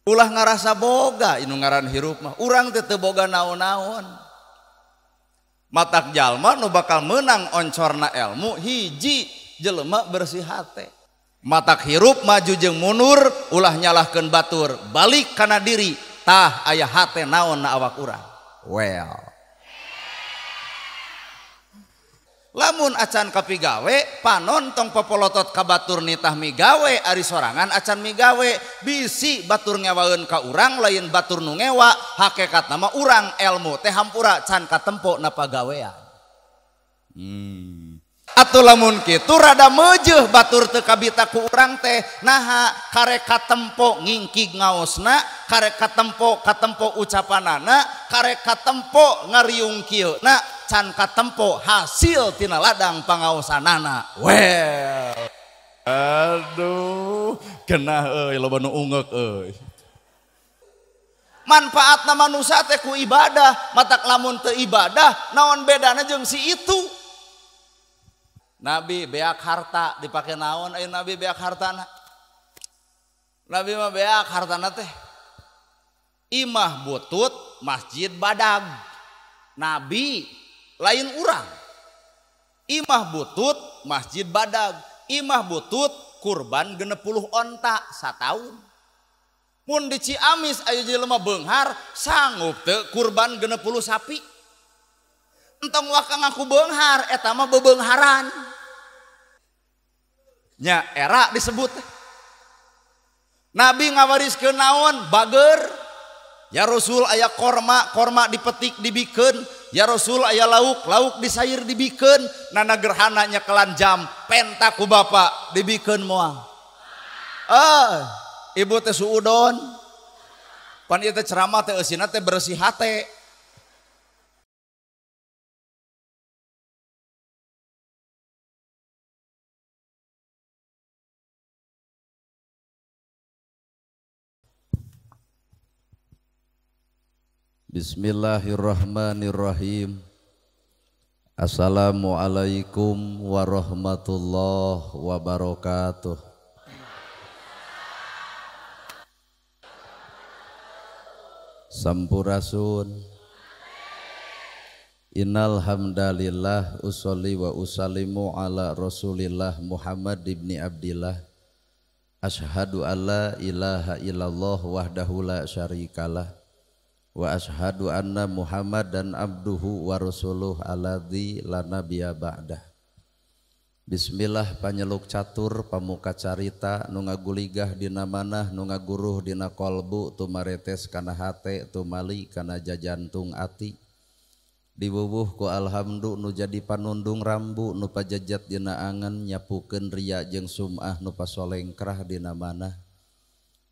Ulah ngarasa boga inu ngaran hirup mah. Urang teh teu boga naon-naon. Matak jalma nu bakal menang oncorna ilmu hiji jelema bersih hate. Matak hirup maju jeung mundur ulah nyalahkeun batur, balik kana diri tah aya hate naon na awak urang. Well. Lamun acan kapigawe panon tong popolotot ka batur nitah migawe ari sorangan acan migawe bisi batur ngewaeun ka urang lain batur nu ngewa hakikatna mah urang elmu teh hampura can katempo na pagawean. Atuh lamun kitu rada meujeuh batur teu kabita ku urang teh naha karek katempo ngingkig ngaosna karek katempo katempo ucapanana karek katempo ngariung kieu na can katempo hasil tina ladang pangaosanana. Well, aduh, genah euy loba nu ungeuk euy. Manfaatna manusia teh ku ibadah, matak lamun teu ibadah naon bedana jeung si itu. Nabi beak harta dipake naon aya nabi beak hartana. Nabi mah beak hartana teh imah butut masjid badag. Nabi lain urang. Imah butut masjid badag, imah butut kurban 60 onta sataun. Mun di Ciamis aya jelema beunghar sanggup teu kurban 60 sapi. Entong waka ngaku beunghar eta mah bebeungharan. Nya era disebut. Nabi ngawariskeun naon bager. Ya Rasul aya korma, korma dipetik dibikeun. Ya Rasul aya lauk, lauk disair dibikeun. Nana gerhana nyekelan jam, penta ku bapak dibikeun moal. Ibu teh suudon. Pan ieu teh ceramah teh eusina teh bersih hate. Bismillahirrahmanirrahim. Assalamualaikum warahmatullahi wabarakatuh. Sampurasun. Innal hamdalillah usolli wa usallimu ala Rasulillah Muhammad ibni Abdillah. Asyhadu alla ilaha illallah wahdahu la syarikalah. Wa ashhadu anna Muhammadan abduhu wa rasuluh alladzi la nabiyya ba'dah. Bismillah panyeluk catur pamuka carita nu ngaguligah dina manah nu ngaguruh dina kolbu tumaretes kana hate tumali kana jajantung ati. Diwuwuh ku alhamdu nu jadi panundung rambu nu pajejat dina angen nyapukeun ria jeung sum'ah nu pasolengkrah dina manah.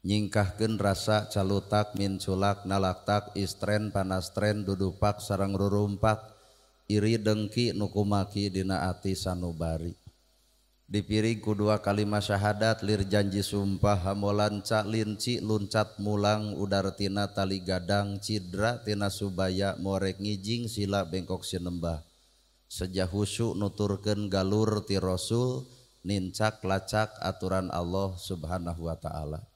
Nyingkahkeun rasa calutak minculak nalaktak istren panastren dudupak sareng rurumpak iri dengki nu kumaki dina ati sanubari. Dipiring ku dua kalimat syahadat lir janji sumpah hamolanca linci luncat mulang udartina tali gadang cidra tina subaya morek ngijing sila bengkok sinembah. Sejah husu nuturkeun galur ti Rasul nincak lacak aturan Allah Subhanahu wa taala.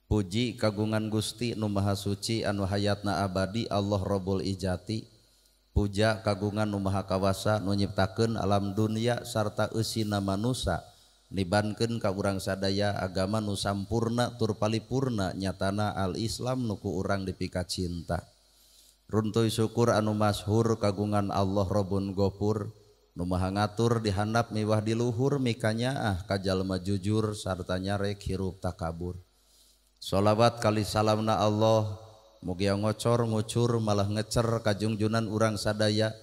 Puji kagungan Gusti nu Maha Suci anu hayatna abadi Allah Rabbul Ijati. Puja kagungan nu Maha Kawasa nu nyiptakeun alam dunia sarta eusina manusa nibankeun ka urang sadaya agama nu sampurna tur palipurna nyatana al-Islam nu ku urang dipika cinta. Runtuy syukur anu masyhur kagungan Allah Rabbun Gofur nu Maha ngatur di handap miwah di luhur mikanyaah ka jalma jujur sarta nyarek hirup takabur. Sholawat kali salamna Allah mugia ngocor ngucur malah ngecer kajungjunan urang sadaya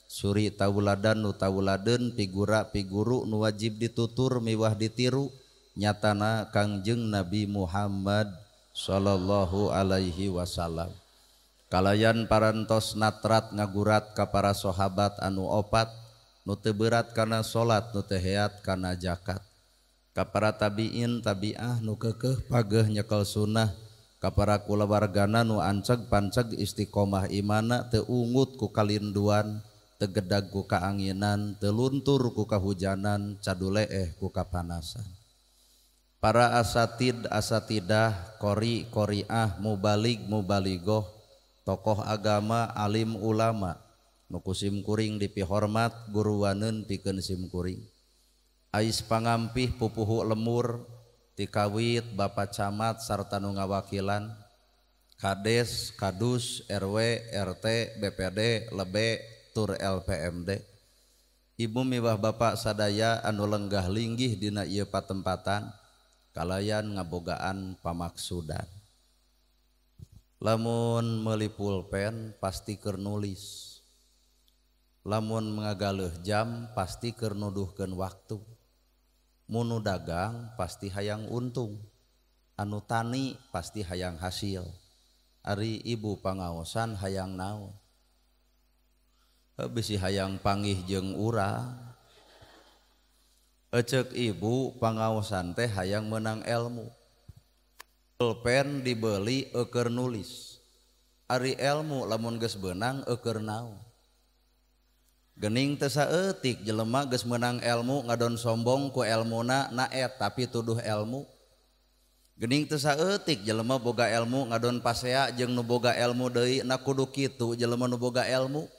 suri tauladan nu tauladeun pigura piguru nu wajib ditutur miwah ditiru nyatana Kangjeng Nabi Muhammad sallallahu alaihi wasallam. Kalayan parantos natrat ngagurat ka para sahabat anu opat nu teu berat kana salat nu teu heat kana zakat. Ka para tabiin tabiah nu keukeuh pageuh nyekel sunnah ka para kulawargana nu anceg panceg istiqomah imana teu ungut ku kalinduan teu gedag ku kaanginan teu luntur ku kahujanan caduleeh ku kapanasan. Para asatid asatidah, qori qoriah, mubalig mubaligoh, tokoh agama, alim ulama, nu ku simkuring dipihormat guruwaneun pikeun simkuring. Ais pangampih pupuhu lemur tikawit Bapak Camat sarta nu ngawakilan, Kades, Kadus, RW, RT, BPD, Lebe, tur LPMD. Ibu miwah bapak sadaya anu lenggah linggih dina ieu patempatan kalayan ngabogaan pamaksudan. Lamun meuli pulpen pasti keur nulis. Lamun ngagaleuh jam pasti keur nuduhkeun waktu. Munu dagang pasti hayang untung. Anu tani pasti hayang hasil. Ari ibu pangaosan hayang naon? Bisi hayang panggih jeung urang. Eceuk ibu pangaosan teh hayang menang ilmu. Pulpen dibeli eukeur nulis. Ari ilmu lamun geus beunang eukeur naon? Gening teu saeutik jelema geus meunang ilmu ngadon sombong ku elmuna naet tapi tuduh ilmu. Gening teu saeutik jelema boga ilmu ngadon pasea jeung nu boga ilmu deui na kudu kitu jelema nu boga ilmu.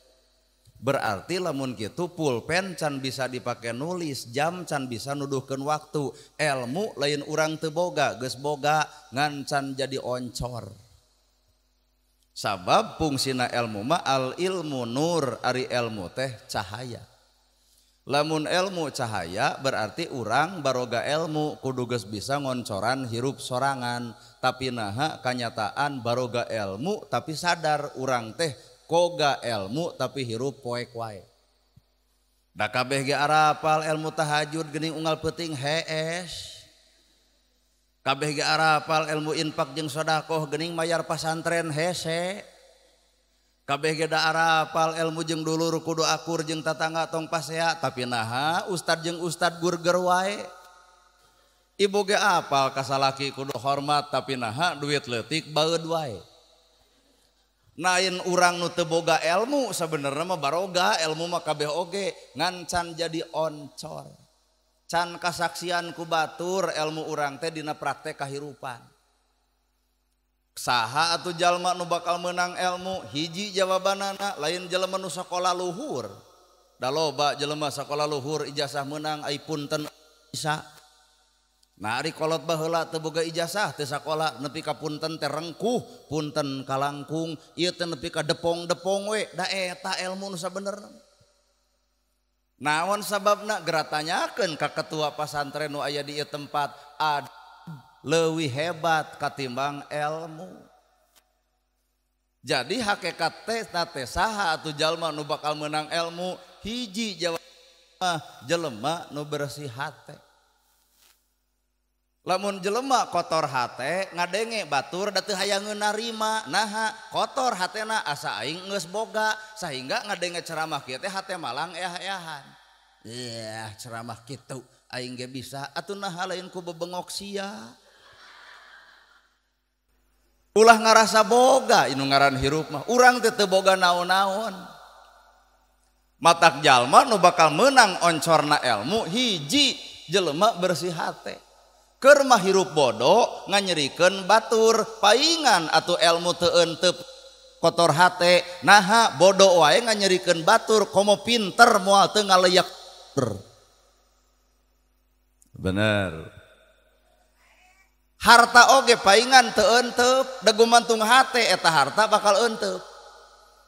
Berarti lamun kitu pulpen can bisa dipake nulis, jam can bisa nuduhkeun waktu. Ilmu lain urang teu boga, geus boga ngan can jadi oncor. Sabab fungsina ilmu mah al ilmu nur, ari ilmu teh cahaya. Lamun ilmu cahaya berarti urang baroga ilmu kudu geus bisa ngoncoran hirup sorangan. Tapi naha kanyataan baroga ilmu tapi sadar urang teh koga ilmu tapi hirup poek wae. Da kabeh ge arapal ilmu tahajud geuning unggal peuting hees. Kabeh ge arapal ilmu infak jeung sedekah geuning mayar pasantren hese. Kabeh ge da arapal ilmu jeung dulur kudu akur jeung tatangga tong pasea tapi naha ustad jeung ustad gurger wae. Ibu ge apal ka salaki kudu hormat tapi naha duit leutik baeud wae. Nain urang nu teu boga ilmu sebenarnya mah baroga ilmu mah kabeh oge ngan can jadi oncor. Can kasaksian ku batur ilmu urang teh dina praktek kahirupan. Saha atuh jalma nu bakal meunang ilmu? Hiji jawabanana lain jelema nu sakola luhur. Da loba jelema sakola luhur ijazah meunang ai punten bisa. Nah ari kolot baheula teu boga ijazah teu sakola nepi ka punten teh rengkuh, punten kalangkung, ieu teh nepi ka depong-depong we, da eta ilmu nu sabenerna. Naon sababna geura tanyakeun ka ketua pasantren nu aya di ieu tempat, ad leuwih hebat katimbang ilmu. Jadi hakikat teh teh saha atuh jalma nu bakal meunang ilmu? Hiji jawabanna jelema nu bersih hate. Lamun jelema kotor hate ngadenge batur da teu hayangeun narima, naha kotor hatena asa aing geus boga sehingga ngadenge ceramah kieu teh hate malang eah-eahan. Yah ceramah kitu aing ge bisa atuh naha lain ku bebengok sia. Ulah ngarasa boga inu ngaran hirup mah urang teh teu boga naon-naon. Matak jalma nu bakal meunang oncorna ilmu hiji jelema bersih hate. Keur mah hirup bodoh nganyerikeun batur paingan atuh ilmu teu eunteup kotor hate naha bodoh wae nganyerikeun batur komo pinter moal teu ngaleyak. Bener. Harta oge paingan teu eunteup da gumantung hate eta harta bakal eunteup.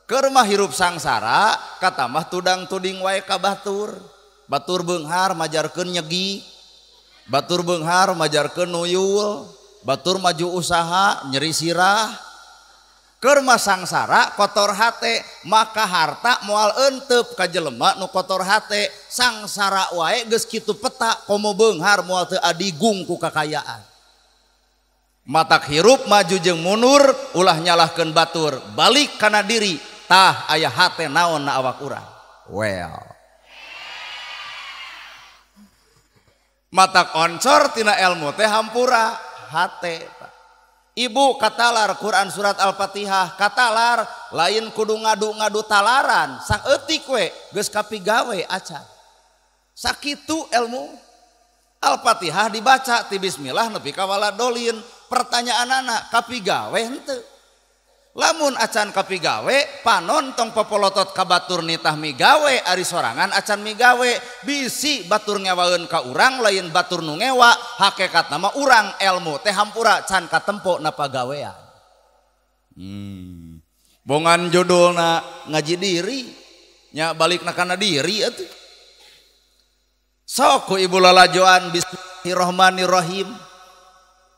Keur mah hirup sangsara katamah tudang tuding wae ka batur. Batur beunghar majarkeun nyegi. Batur beunghar majarkeun nuyul, batur maju usaha nyeri sirah. Keur mah sangsara kotor hate, maka harta moal eunteup ka jelema nu kotor hate. Sangsara wae geus kitu peta komo beunghar moal teu adigung ku kakayaan. Matak hirup maju jeung mundur ulah nyalahkeun batur, balik kana diri tah aya hate naon na awak urang. Well. Matak oncor tina ilmu teh hampura hate. Ibu katalar Quran surat Al-Fatihah katalar lain kudu ngadu-ngadu talaran saeutik we geus kapigawe acan. Sakitu ilmu. Al-Fatihah dibaca ti bismillah nepi ka waladolin. Pertanyaanana kapigawe henteu? Lamun acan kapigawe panon tong popolotot ka batur nitah migawe ari sorangan acan migawe bisi batur ngewaeun ka urang lain batur nu ngewa hakikatna mah urang elmu teh hampura can katempo na pagawean. Bongan judulna ngaji diri nya balikna kana diri atuh. Sok ku ibu lalajoan bismillahirrahmanirrahim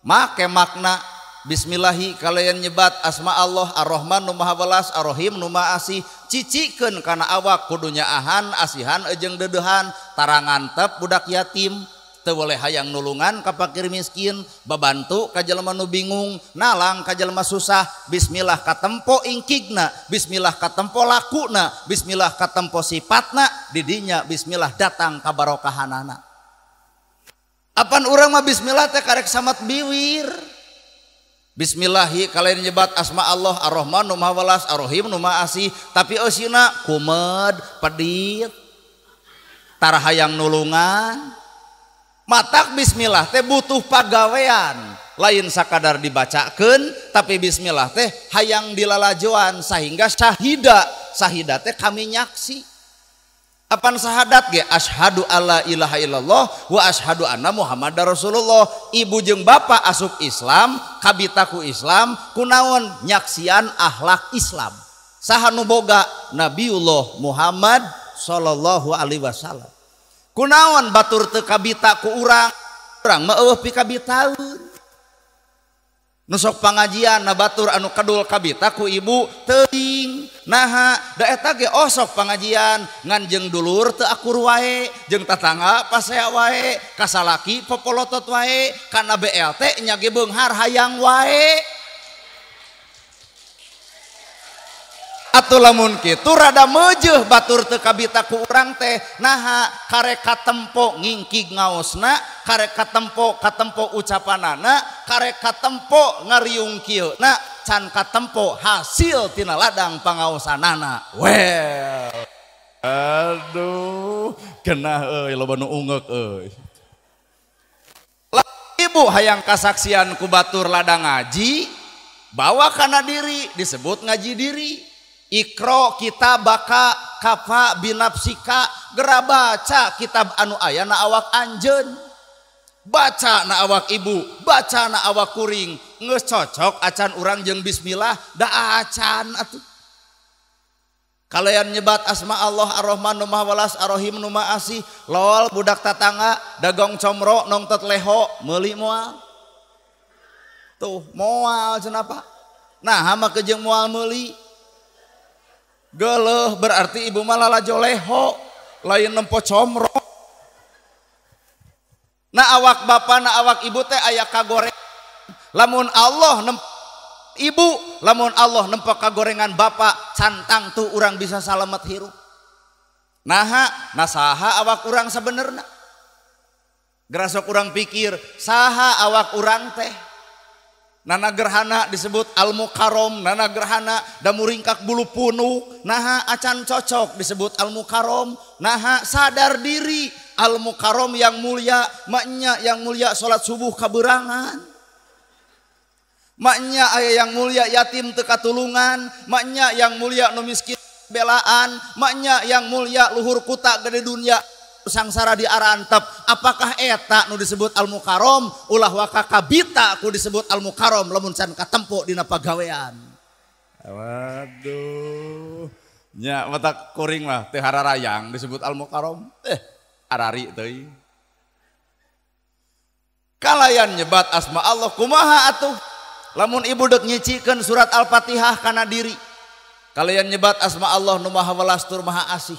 make makna bismillahi kalian nyebat asma Allah ar-Rahman nu maha welas ar-Rahim nu maha asih cicikeun kana awak kudu nyaahan asihan jeung deudeuhan tarangantep budak yatim teu boleh hayang nulungan ka fakir miskin babantu ka jelema nu bingung nalang ka jelema susah. Bismillah katempo ingkigna, bismillah katempo lakuna, bismillah katempo sifatna, didinya bismillah datang ka barokahanana. Apan urang mah bismillah teh karek samat biwir. Bismillahi kalian nyebat asma Allah ar-Rahman nu maha welas ar-Rahim nu maha asih tapi eusina kumed pedit tara hayang nulungan. Matak bismillah teh butuh pagawean lain sakadar dibacakeun tapi bismillah teh hayang dilalajoan sehingga syahida syahida teh kami nyaksi. Apan sahadat ge asyhadu alla ilaha illallah wa asyhadu anna muhammadar rasulullah. Ibu jeung bapak asup Islam kabitaku Islam kunaon nyaksian akhlak Islam. Saha nu boga Nabiullah Muhammad sallallahu alaihi wasallam. Kunaon batur teu kabita ku urang, urang mah eueuh pikabitaeun. Nu sok pangajian na batur anu kadul kabita ku ibu teuing. Naha da eta ge osok pangajian ngan jeung dulur teu akur wae, jeung tatangga pasea wae, ka salaki popolotot wae, kana BLT nya ge beunghar hayang wae. Atuh lamun kitu rada meujeuh batur teu kabita ku urang teh. Naha karek katempo ngingkig ngaosna, karek katempo katempo ucapanana, karek katempo ngariung kieu na can katempo hasil tina ladang pangaosanana. Well, aduh, genah euy loba nu ungeuk euy. Ibu hayang kasaksian ku batur ladang ngaji, bawa kana diri disebut ngaji diri. Ikro kitabaka kafa binafsika, gera baca kitab anu aya na awak anjeun, baca na awak ibu, baca na awak kuring, geus cocok acan urang jeung bismillah da acan atuh. Kalian nyebat asma Allah ar-Rahman nu maha welas ar-Rahim nu maha asih, lol budak tatangga dagong comro nongtot leho meuli moal. Tuh moal cenah Pak. Nah hama kejeng moal meuli. Geleh berarti ibu mah lalajo leho lain nempo comro. Nah awak bapak na awak ibu teh aya kagoreng. Lamun Allah nempo ibu, lamun Allah nempo kagorengan bapak, cantang tuh urang bisa salamet hirup. Naha, nasaha awak urang sebenerna. Gerasok urang pikir, saha awak urang teh. Nana gerhana disebut al-mukarrom, nana gerhana damuringkak bulu punuk, naha acan cocok disebut al-mukarrom, naha sadar diri al-mukarrom yang mulia, maknya yang mulia sholat subuh kaberangan, maknya ayah yang mulia yatim teu katulungan, maknya yang mulia nu miskin belaan, maknya yang mulia luhur kuta gede dunia sangsara di arantep. Apakah eta nu disebut al-mukarrom? Ulah waka kabita ku disebut al-mukarrom lamun can katempo dina pagawean. Waduh, nya mata kuring mah teu hararayang disebut al-mukarrom. Arari teuing. Kalayan nyebat asma Allah kumaha atuh? Lamun ibu dek nyicikeun surat Al-Fatihah kana diri. Kalayan nyebat asma Allah nu maha welas tur maha asih.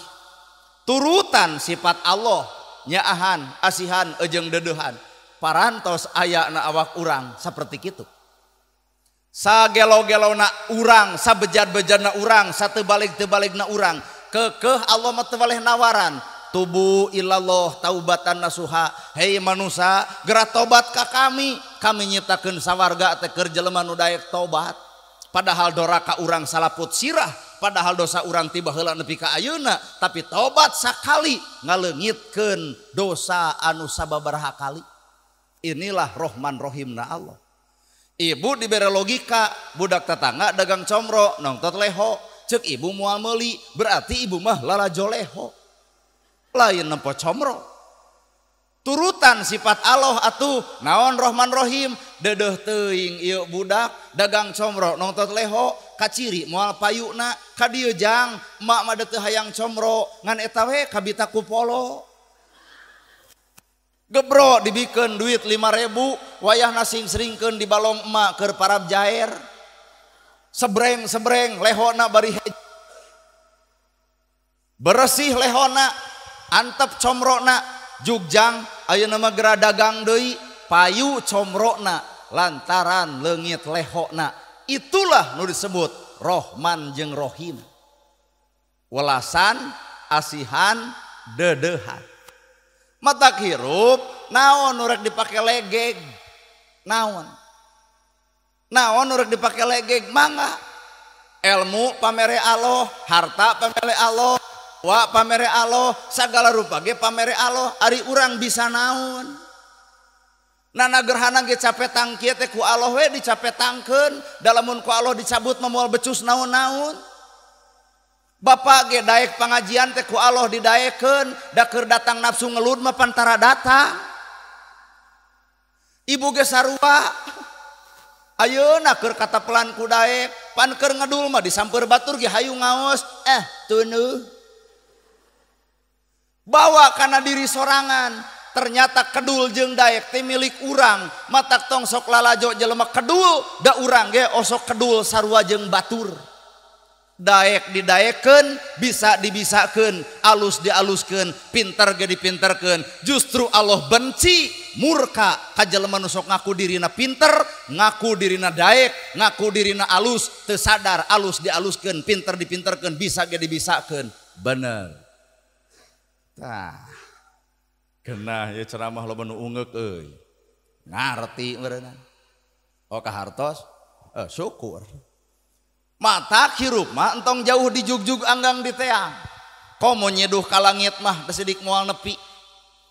Turutan sifat Allah nyaahan asihan ejeng dedehan parantos aya na awak urang seperti kitu. Sagelo-gelona urang, sabejad-bejadna urang, satebalik-tebalikna urang, kekeh Allah mah teu waleh nawaran. Tubu ilallah taubatan nasuha. Hei manusia, geura tobat ka kami. Kami nyiptakeun sawarga teh keur jelema nu daek tobat. Padahal doraka urang salaput sirah, Padahal dosa urang tiba heula nepi ka ayeuna, tapi tobat sakali ngaleungitkeun dosa anu sababaraha kali. Inilah Rohman Rohimna Allah. Ibu dibere logika, budak tetangga dagang comro nongtot leho, cek ibu moal meuli, berarti ibu mah lalajo leho. Lain nempo comro. Turutan sifat Allah atuh naon Rohman Rohim, dedeuh teuing ieu budak dagang comro nongtot leho, kaciri moal payuna ka dieu jang emak mah teu hayang comro ngan eta we kabita ku polo. Gebro dibikeun duit 5.000 wayahna sing-sringkeun di balong emak keur parab jair. Sebreng-sebreng lehona bari beresih lehona, antep comrona. Jugjang ayeuna mah geura dagang deui, payu comrona lantaran leungit lehona. Itulah nu disebut Rohman jeung Rohim. Welasan, asihan, deudeuhan. Matak hirup naon nu rek dipake legeg? Naon? Naon nu rek dipake legeg? Mangga. Ilmu pamere Allah, harta pamere Allah, wa pamere Allah, sagala rupa ge pamere Allah, ari urang bisa naon? Nana gerhana ge capetang kieu teh ku Allah we dicapetangkeun, da lamun ku Allah dicabut mah moal becus naon-naon. Bapak ge daek pangajian teh ku Allah didaekeun, da keur datang nafsu ngelud mah pantara datang. Ibu ge sarua. Ayeuna keur katapelan ku daek, pan keur ngedul mah disamper batur ge hayu ngaos, tuneuh. Bawa kana diri sorangan, ternyata kedul jeung daek teh milik urang, matak tong sok lalajo jelema kedul, da urang ge osok kedul sarua jeung batur. Daek didaekeun, bisa dibisakeun, alus dialuskeun, pinter ge dipinterkeun. Justru Allah benci, murka ka jelema nu sok ngaku dirina pinter, ngaku dirina daek, ngaku dirina alus, teu sadar alus dialuskeun, pinter dipinterkeun, bisa ge dibisakeun. Bener. Tah. Genah ya ceramah loba nu ungeuk euy. Ngarti meureunna. Oh kahartos, syukur. Mata hirup mah entong jauh dijugjug anggang di teang. Komo nyeduh ka langit mah besidik moal nepi.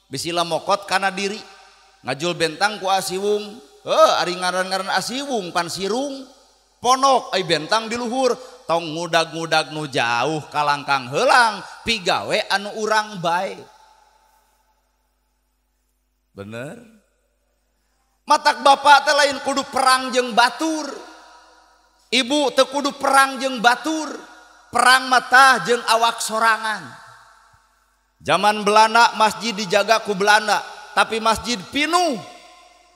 Bisila mokot kana diri. Ngajul bentang ku asiwung. Ari ngaran-ngaran asiwung pan sirung. Ponok ai bentang di luhur. Tong ngudag-ngudag nu jauh kalangkang heulang pigawe anu urang bae. Bener? Matak bapak teh lain kudu perang jeung batur. Ibu teu kudu perang jeung batur. Perang mata jeung awak sorangan. Zaman Belanda masjid dijaga ku Belanda, tapi masjid pinuh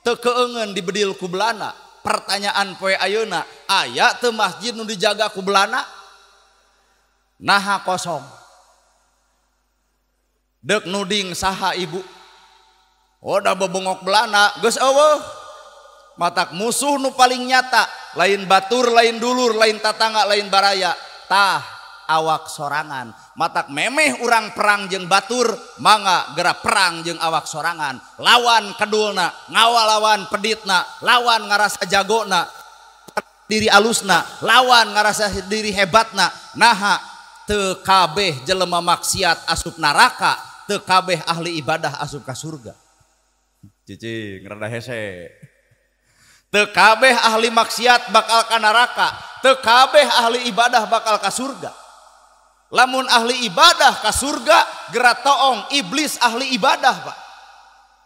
teu keungeun dibedil ku Belanda. Pertanyaan poe ayeuna, aya teu masjid nu dijaga ku Belanda? Naha kosong. Deuk nuding saha ibu? Oh da bebongok Belanda geus eueuh. Matak musuh nu paling nyata lain batur, lain dulur, lain tatangga, lain baraya, tah awak sorangan. Matak memeh urang perang jeung batur, mangga geura perang jeung awak sorangan. Lawan kedulna, ngawalawan peditna, lawan ngarasa jagona, diri alusna, lawan ngarasa diri hebatna. Naha teu kabeh jelema maksiat asup neraka, teu kabeh ahli ibadah asup ka surga. Cicing rada hese. Teu kabeh ahli maksiat bakal ka neraka, teu kabeh ahli ibadah bakal ka surga. Lamun ahli ibadah ka surga, geura toong iblis ahli ibadah, Pak.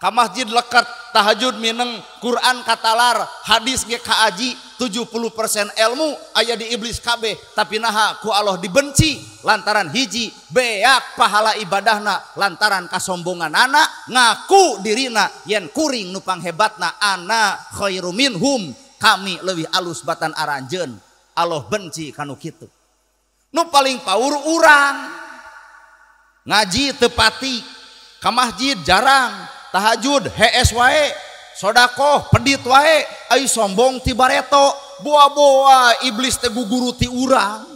Ka masjid leket, tahajud mineng, Quran katalar, hadis ge kaaji, 70% ilmu aya di iblis kabeh, tapi naha ku Allah dibenci lantaran hiji beak pahala ibadahna lantaran kasombongan anak ngaku dirina yen kuring nu panghebatna ana khairu minhum, kami leuwih alus batan aranjeun. Allah benci kanu kitu. Nu paling paur urang ngaji tepati, ka masjid jarang, tahajud hees wae, sodakoh pedit wae, ai sombong ti bareto, boa-boa iblis teh guguru ti urang.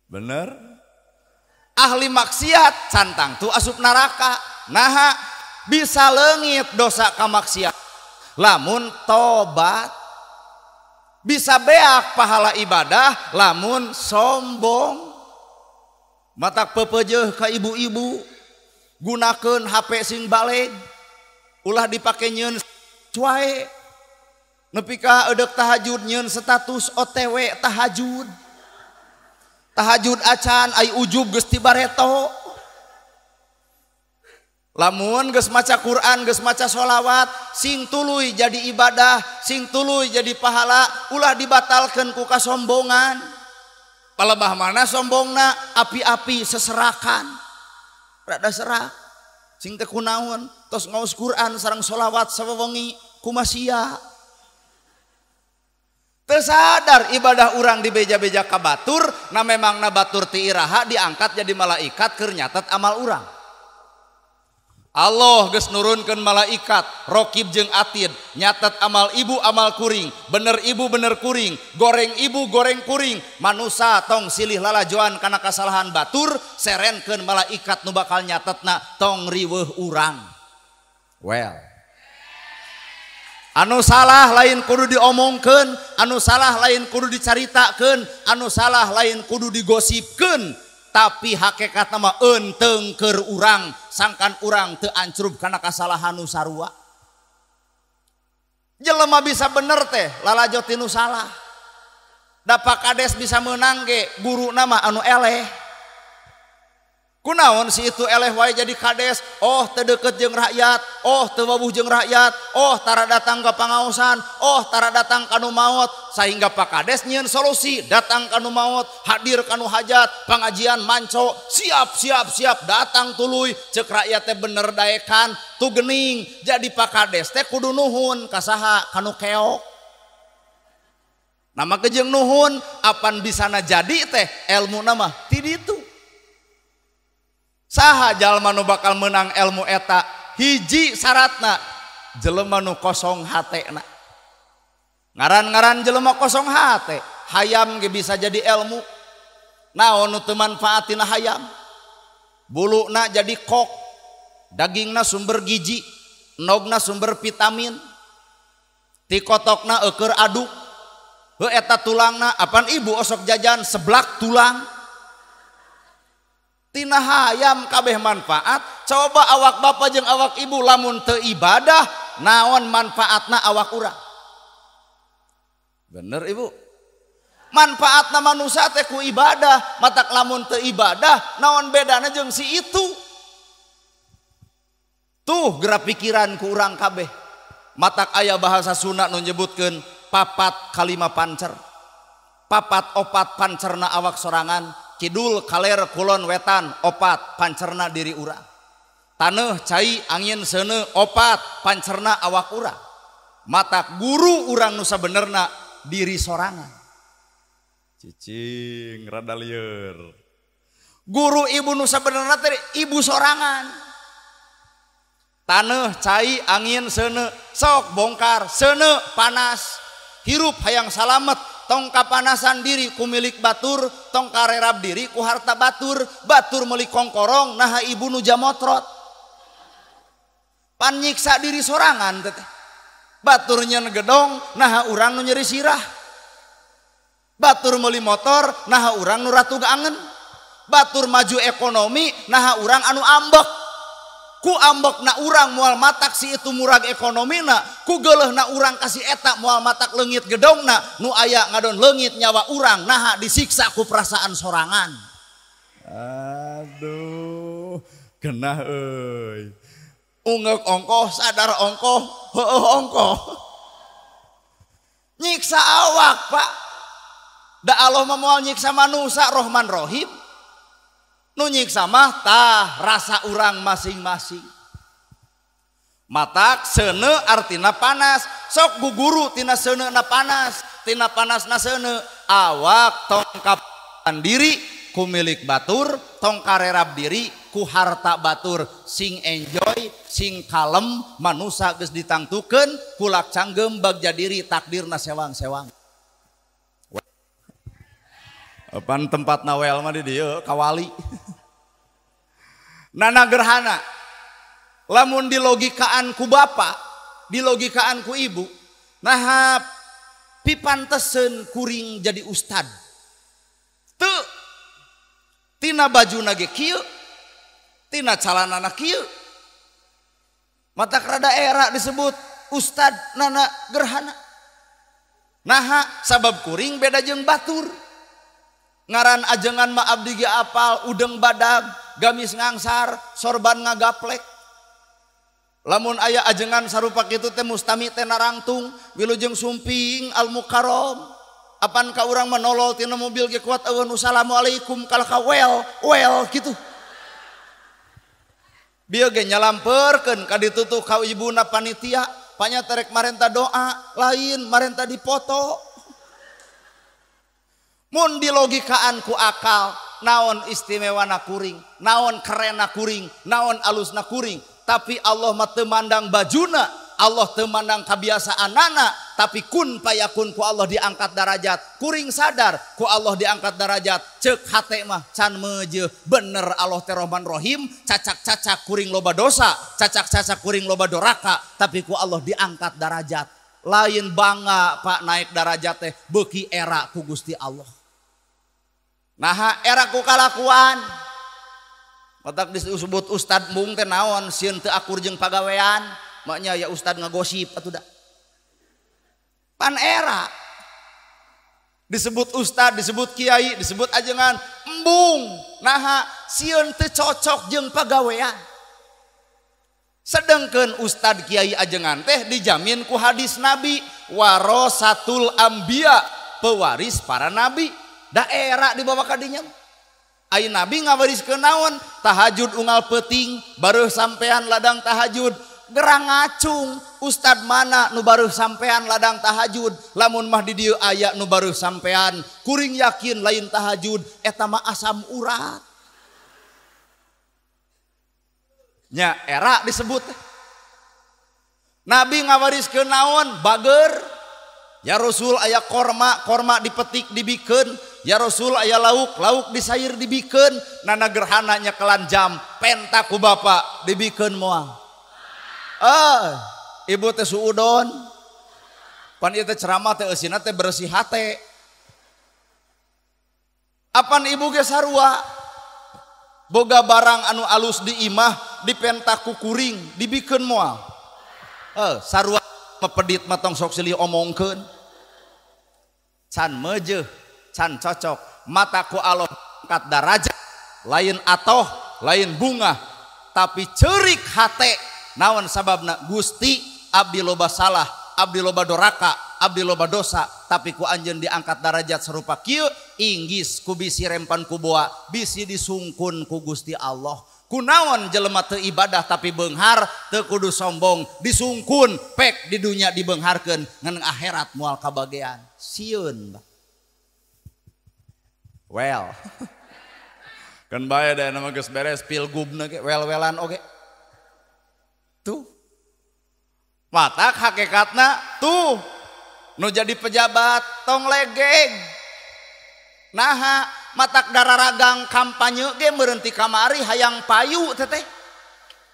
Bener? Ahli maksiat cantang tu asup neraka. Naha bisa leungit dosa ka maksiat lamun tobat. Bisa beak pahala ibadah lamun sombong. Matak pepejeuh ka ibu-ibu gunakeun HP sing baleg ulah dipake nyeun wae. Nepi ka eudek tahajud nyeun status OTW tahajud. Tahajud acan ai ujub geus tibareto. Lamun geus maca Quran, geus maca sholawat, sing tuluy jadi ibadah, sing tuluy jadi pahala, ulah dibatalkeun ku kasombongan. Palebah mana sombongna, api-api seserakan. Rada serak. Sing teh kunaon, tos ngaos Quran sareng sholawat sawewengi kumasia. Teu sadar ibadah urang dibeja-beja ka batur, na memangna batur ti iraha diangkat jadi malaikat keur nyatet amal urang. Allah geus nurunkeun malaikat rokib jeung atid nyatet amal ibu amal kuring, bener ibu bener kuring, goreng ibu goreng kuring. Manusa tong silih lalajoan kana kasalahan batur, serenkeun malaikat nu bakal nyatetna tong riweuh urang. Well, anu salah lain kudu diomongkeun, anu salah lain kudu dicaritakeun, anu salah lain kudu digosipkeun. Tapi hakikatna mah eunteng keur urang, sangkan urang teu ancrub kana kasalahan nu sarua. Jelema bisa bener teh lalajo ti nu salah. Da Pak Kades bisa meunang ge guruna mah anu eleh. Kunaon si itu eleh wae jadi kades, oh teu deukeut jeung rakyat, oh teu wawuh jeung rakyat, oh tara datang ka pangaosan, oh tara datang ka nu maot, sehingga Pak Kades nyieun solusi, datang ka nu maot, hadir ka nu hajat, pengajian manco, siap siap siap datang tuluy, ceuk rakyat teh bener daekan, tu gening, jadi Pak Kades teh kudu nuhun ka saha ka nu keok. Nama kejeung nuhun, apan bisana jadi teh elmu nama ti ditu. Saha jalma nu bakal menang ilmu eta, hiji syaratna jelema nu kosong hatena. Ngaran-ngaran jelema kosong hate, hayam ge bisa jadi ilmu. Naon nu teu manfaatina hayam? Buluna jadi kok, dagingna sumber gizi, endogna sumber vitamin, tikotokna eueur aduk. Heuh eta tulangna, apan ibu osok jajan seblak tulang. Tina hayam kabeh manfaat. Coba awak bapak jeung awak ibu lamun teu ibadah naon manfaatna awak urang? Bener ibu, manfaatna manusia teh ku ibadah, matak lamun teu ibadah naon bedana jeung si itu? Tuh gerak pikiran ku urang kabeh. Matak aya bahasa Sunda nu nyebutkeun papat kalima pancer, papat opat pancerna awak sorangan, kidul kaler kulon wetan opat pancerna diri urang, taneuh cai angin seuneu opat pancerna awak urang. Matak guru urang nu sabenerna diri sorangan. Cicing rada lieur. Guru ibu nu sabenerna teh ibu sorangan. Taneuh cai angin seuneu sok bongkar seuneu panas, hirup hayang salamet tong kapanasan diri ku milik batur, tong karerab diri ku harta batur, batur meuli kongkorong naha ibu nu jamotrot. Pan nyiksa diri sorangan teteh. Batur nyeun gedong naha urang nu nyeri sirah. Batur meuli motor naha urang nu ratu angen. Batur maju ekonomi naha urang anu ambek. Ku ambek na urang moal matak si itu murag ekonomina, ku geuleuh na urang kasih eta moal matak leungit gedongna, nu aya ngadon leungit nyawa urang naha disiksa ku perasaan sorangan. Aduh, genah euy. Ungeuk ongkoh, sadar ongkoh, heueuh ongkoh. Nyiksa awak, Pak. Da Allah mah moal nyiksa manusia, Rohman Rohim. Nu nyiksa mah tah rasa urang masing-masing. Matak seuneu artina panas, sok guguru tina seuneuna panas, tina panasna seuneu. Awak tong kapan diri ku milik batur, tong karerab diri ku harta batur. Sing enjoy, sing kalem, manusa geus ditangtukeun, kulak canggem bagja diri takdirna sewang-sewang. Pan tempat nawel mah di dieu kawali. Nana gerhana lamun dilogikaan ku bapak, dilogikaan ku ibu, nah Pipanteseun kuring jadi ustad. Teu tina bajuna ge kieu, tina calanana kieu. Matak rada era disebut ustad nana gerhana. Naha sabab kuring beda jeung batur. Ngaran ajengan mah abdi ge apal udeng badag, gamis ngangsar, sorban ngagaplek. Lamun aya ajengan sarupa kitu teh mustami teh narangtung, wilujeng sumping al mukarrom. Apan ka urang menolol tina mobil ge kuat eueun assalamualaikum kalah ka well, well kitu. Bieu ge nyalamperkeun ka ditutuh ka ibuna panitia, panya terek marenta doa, lain marenta dipoto. Mun dilogikaan ku akal, naon istimewana kuring, naon kerena kuring, naon alusna kuring. Tapi Allah mah teu mandang bajuna, Allah teu mandang kabiasaanana, tapi kun payakun ku Allah diangkat darajat. Kuring sadar ku Allah diangkat darajat. Ceuk hate mah can meujeuh, bener Allah teh Rahman Rahim, cacak-cacak kuring loba dosa, cacak-cacak kuring loba doraka, tapi ku Allah diangkat darajat. Lain bangga Pak naik darajat teh beuki era ku Gusti Allah. Naha era ku kalakuan. Matak disebut ustad mung teh naon sieun teu akur jeung pagawean, maknya ya ustad ngagosip atuh da. Pan era disebut ustad, disebut kiai, disebut ajengan embung. Naha sieun teu cocok jeung pagawean. Sedengkeun ustad kiai ajengan teh dijamin ku hadis Nabi warasatul anbiya, pewaris para nabi. Daerah dibawa ka dinya. Ai nabi ngawariskeun naon? Tahajud unggal peuting, bareuh sampean ladang tahajud. Gerang ngacung, ustad mana nu bareuh sampean ladang tahajud? Lamun mah di dieu aya nu bareuh sampean, kuring yakin lain tahajud, eta mah asam urat. Nya era disebut. Nabi ngawariskeun naon? Bager. Ya Rasul aya korma, korma dipetik dibikeun. Ya Rasul aya lauk, lauk disair dibikeun. Nana gerhana nyekelan jam, penta ku bapak dibikeun moal. Ibu teh suudon. Pan ieu teh ceramah teh eusina teh bersih hate. Apan ibu ge sarua. Boga barang anu alus di imah dipenta ku kuring, dibikeun moal. Sarua mepedit mah tong sok silih omongkeun. Can meujeuh, can cocok, mata ku Allah angkat darajat, lain atoh, lain bunga, tapi ceurik hate. Naon sababna? Gusti abdi loba salah, abdi loba doraka, abdi loba dosa, tapi ku anjeun diangkat darajat serupa kieu, inggis ku bisi rempan ku boa, bisi disungkun ku Gusti Allah. Kunaon jelema teu ibadah tapi beunghar, teu kudu sombong, disungkun, pek di dunya dibeungharkeun, ngan akhirat moal kabagean. Sieun. Well. Kan bae da nama geus beres pilgubna ge wel-welan oge. Tuh. Matak hakikatna tuh nu jadi pejabat tong legeg. Naha matak dararagang kampanye ge meureun ti kamari hayang payu teteh.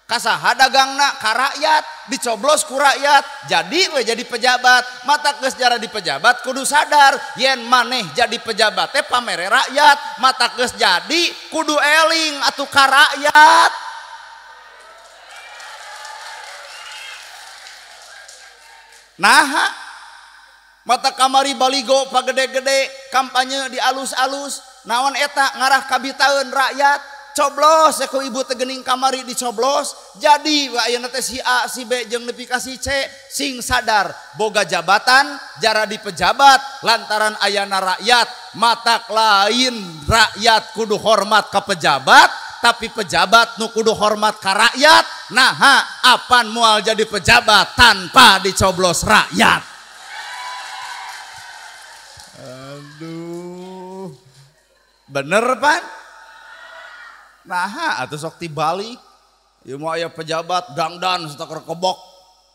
Kasaha dagangna ka rakyat, dicoblos ku rakyat, jadi we jadi pejabat. Matak geus jara di pejabat kudu sadar yen maneh jadi pejabat teh pamere rakyat. Matak geus jadi kudu eling atuh ka rakyat. Naha mata kamari baligo pagede-gede kampanye di alus-alus naon eta ngarah kabitaeun rakyat. Coblos ku ibu tegening kamari dicoblos jadi ayeuna teh si A si B jeung nepi ka si C sing sadar boga jabatan jara di pejabat lantaran ayana rakyat. Matak lain rakyat kudu hormat ka pejabat, tapi pejabat nu kudu hormat ka rakyat. Naha apan moal jadi pejabat tanpa dicoblos rakyat. Aduh, bener pan? Naha atuh sok tibalik. Ieu mah aya pejabat dangdan satakeur kebok,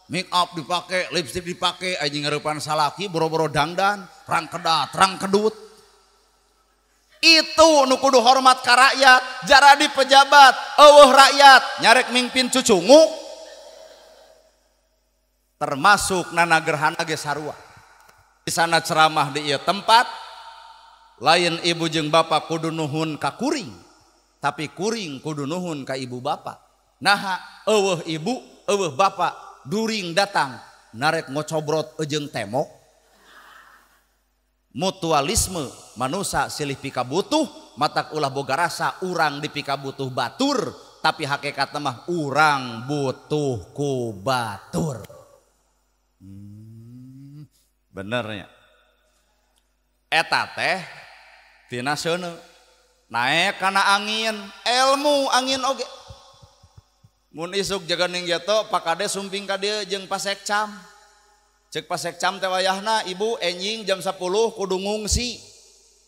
make up dipake, lipstick dipake, anjing ngarupan salaki boro-boro dangdan, rang kedat, rang kedut. Itu nu kudu hormat ka rakyat, jara di pejabat, eueuh rakyat, nyarek mingpin cucunguk. Termasuk nana gerhana ge sarua. Di sana ceramah di ieu tempat lain ibu jeung bapak kudu nuhun ka kuring, tapi kuring kudu nuhun ka ibu bapak. Naha eueuh ibu eueuh bapak during datang narek ngocobrot jeung temok. Mutualisme manusia silih pikabutuh, matak ulah boga rasa urang dipikabutuh batur, tapi hakikatna mah urang butuh ku batur. Benernya eta teh tina seuneu naek kana angin, ilmu angin oge. Mun isuk jaga ning geto Pak Kades sumping ka dieu jeung Pasekcam. Cek Pasekcam teh wayahna ibu enjing jam 10 kudu ngungsi.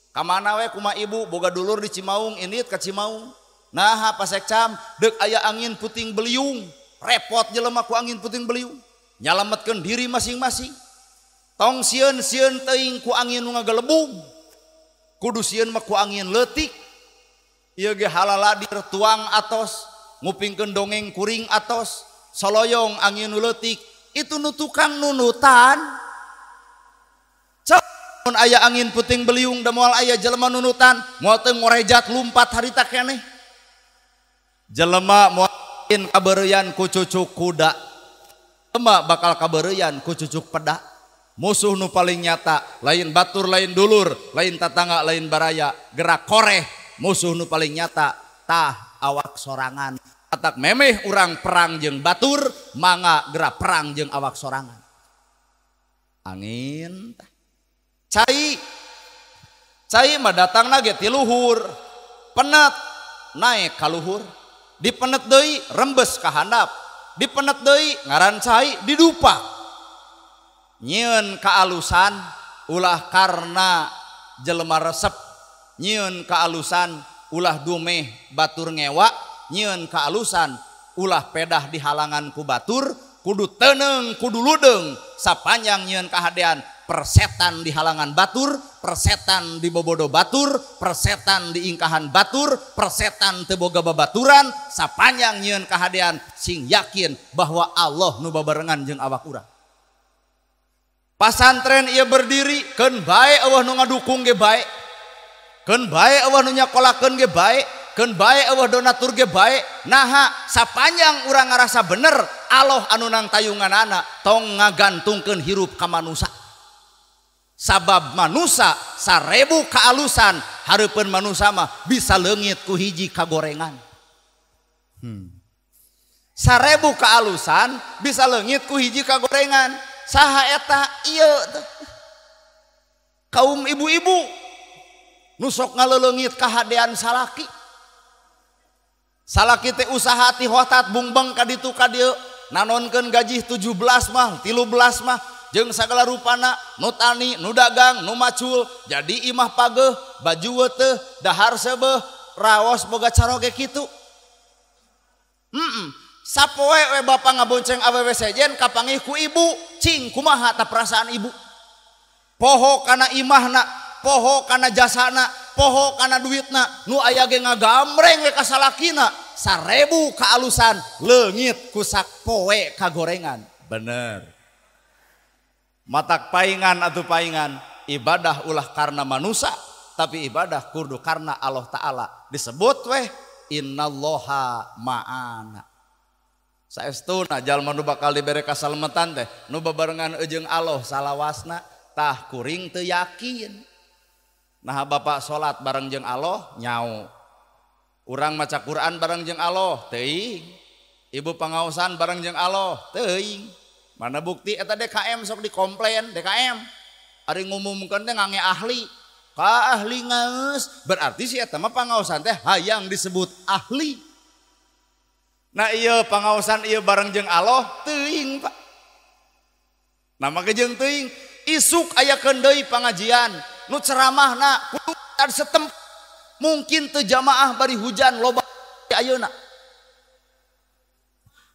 Ka mana we kumaha ibu boga dulur di Cimaung indit ka Cimaung. Naha Pasekcam deuk aya angin puting beliung, repot jelema ku angin puting beliung. Nyalametkeun diri masing-masing. Tong sieun-sieun teuing ku angin nu ngagelebung. Kudu sieun mah ku angin leutik. Ieu ge halaladir tuang atos, ngupingkeun dongeng kuring atos, soloyong angin nu leutik. Itu nu tukang nunutan. Mun aya angin puting beliung da moal aya jelema nunutan, moal teu ngorejat lumpat harita keneh. Jelema moal kabeureuyan ku cucuk kuda, jelema bakal kabeureuyan ku cucuk peda. Musuh nu paling nyata lain batur lain dulur lain tatangga lain baraya, gerak koreh musuh nu paling nyata tah awak sorangan. Atak memeh urang perang jeung batur, mangga gerak perang jeung awak sorangan. Angin tah cai, cai mah datangna ge ti luhur, penet naek ka luhur, dipenet deui rembes ka handap, dipenet deui ngaran cai didupa. Nyieun kaalusan ulah karena jelema resep, nyieun kaalusan ulah dumeh batur ngewa, nyieun kaalusan ulah pedah di halangan ku batur, kudu teuneng kudu ludeung sapanjang nyieun kahadean. Persetan di halangan batur, persetan di bobodo batur, persetan di ingkahan batur, persetan teu boga babaturan, sapanjang nyieun kahadean sing yakin bahwa Allah nu babarengan jeung awak urang. Pasantren ieu berdiri keun bae eueuh nu ngadukung ge bae, keun bae eueuh nu nyakolakeun ge bae, keun bae eueuh donatur ge bae. Naha sapanjang urang ngarasa bener Allah anu nang tayunganana, tong ngagantungkeun hirup ka manusa. Sabab manusa sarebu kaalusan hareupeun manusa mah bisa leungit ku hiji kagorengan. Sarebu kaalusan bisa leungit ku hiji kagorengan. Saha eta ieu teh kaum ibu-ibu nu sok ngaleleungit kahadean salaki. Salaki teh usaha ti hotat bungbeng ka ditu ka dieu, nanonkeun gaji 17 mah 13 mah jeung sagala rupana, nu tani, nu dagang, nu macul, jadi imah pageuh, baju teh, dahar seubeuh, raos boga caroge kitu. Sapoe we bapa ngabonceng awewe sejen kapanggih ku ibu, cing kumaha ta perasaan ibu. Poho kana imahna, poho kana jasana, poho kana duitna, nu aya ge ngagambreng we ka salakina, sarebu kaalusan leungit ku sapoe kagorengan. Bener. Matak paingan atau paingan, ibadah ulah karena manusia, tapi ibadah kudu karena Allah Ta'ala. Disebut weh innallaha ma'ana. Saestuna jalma nu bakal dibere kasalemetan teh nu babarengan jeung Allah salawasna, tah kuring teu yakin. Nah bapak salat bareng jeung Allah nyao. Urang maca Quran bareng jeung Allah teuing. Ibu pangaosan bareng jeung Allah teuing. Mana bukti eta DKM sok dikomplain DKM. Ari ngumumkeun teh ngange ahli. Ka ahli ngaeus, berarti si eta mah pangaosan teh hayang disebut ahli. Nah ieu pangaosan ieu bareng jeung Allah teuing Pak. Nah make jeung teuing isuk aya deui pangajian nu ceramahna kudu setempat, mungkin teu jamaah bari hujan loba ayeuna.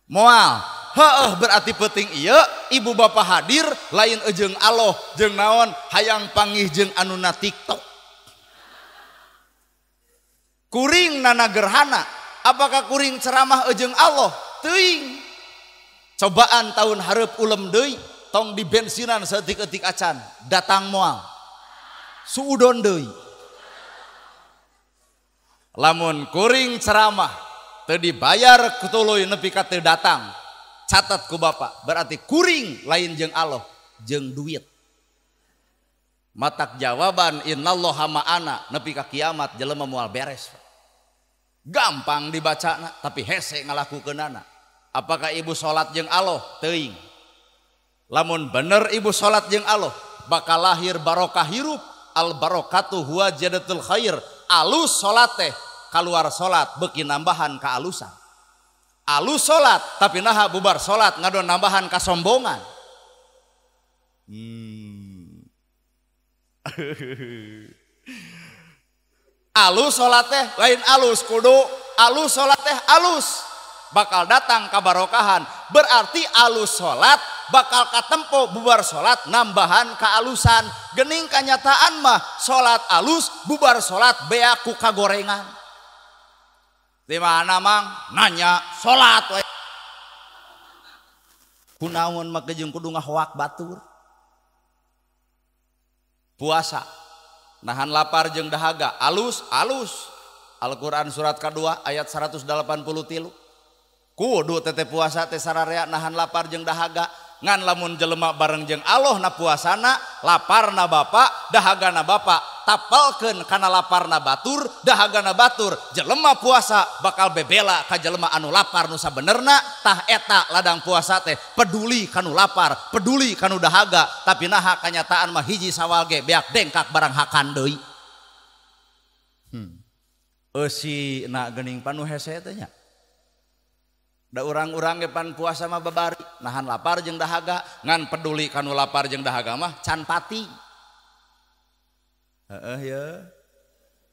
Moal heueuh berarti penting ieu ibu bapak hadir lain jeung Allah jeung naon hayang panggih jeung anuna TikTok. Kuring nana gerhana, apakah kuring ceramah jeung Allah? Teuing. Cobaan tahun hareup ulem deui. tong di bensinan saeutik-eutik acan datang moal suudon deui. Lamun kuring ceramah teu dibayar kutuluy nepi ka teu datang, catat ku bapak berarti kuring lain jeung Allah jeung duit. Matak jawaban innallaha ma'ana nepi ka kiamat jelema moal beres. Gampang dibacana tapi hese ngalakukeunana. Apakah ibu salat jeung Allah? Teuing. Lamun bener ibu salat jeung Allah bakal lahir barokah hirup. Al barokatu huwa jadatul khair. Alus salat teh kaluar salat beuki nambahan kaalusan. Alus salat tapi naha bubar salat ngadon nambahan kasombongan. Alus salat teh lain alus kudu, alus salat teh alus bakal datang kabarokahan. Berarti alus salat bakal katempo bubar salat nambahan kaalusan. Gening kanyataan mah salat alus bubar salat beak ku kagorengan. Di mana mang nanya salat we. Kunaon mah jeung kudu ngahoak batur. Puasa nahan lapar jeung dahaga alus alus. Al-Qur'an surat kedua ayat 183. Kudu tete puasa teh sararea nahan lapar jeung dahaga. Ngan lamun jelema bareng jeung Allah na puasana laparna bapak dahagana bapak tapelkeun kana laparna batur dahagana batur. Jelema puasa bakal bebela ka jelema anu lapar nu sabenerna. Tah eta ladang puasa teh peduli kanu lapar peduli kanu dahaga. Tapi naha kanyataan mah hiji sawal ge beak dengkak barang hakan deui. Eusi na geuning panu hese teh nya. Da urang-urang ge pan puasa mah babari nahan lapar jeung dahaga. Ngan peduli kanu lapar jeung dahaga mah can pati. Heeh ye.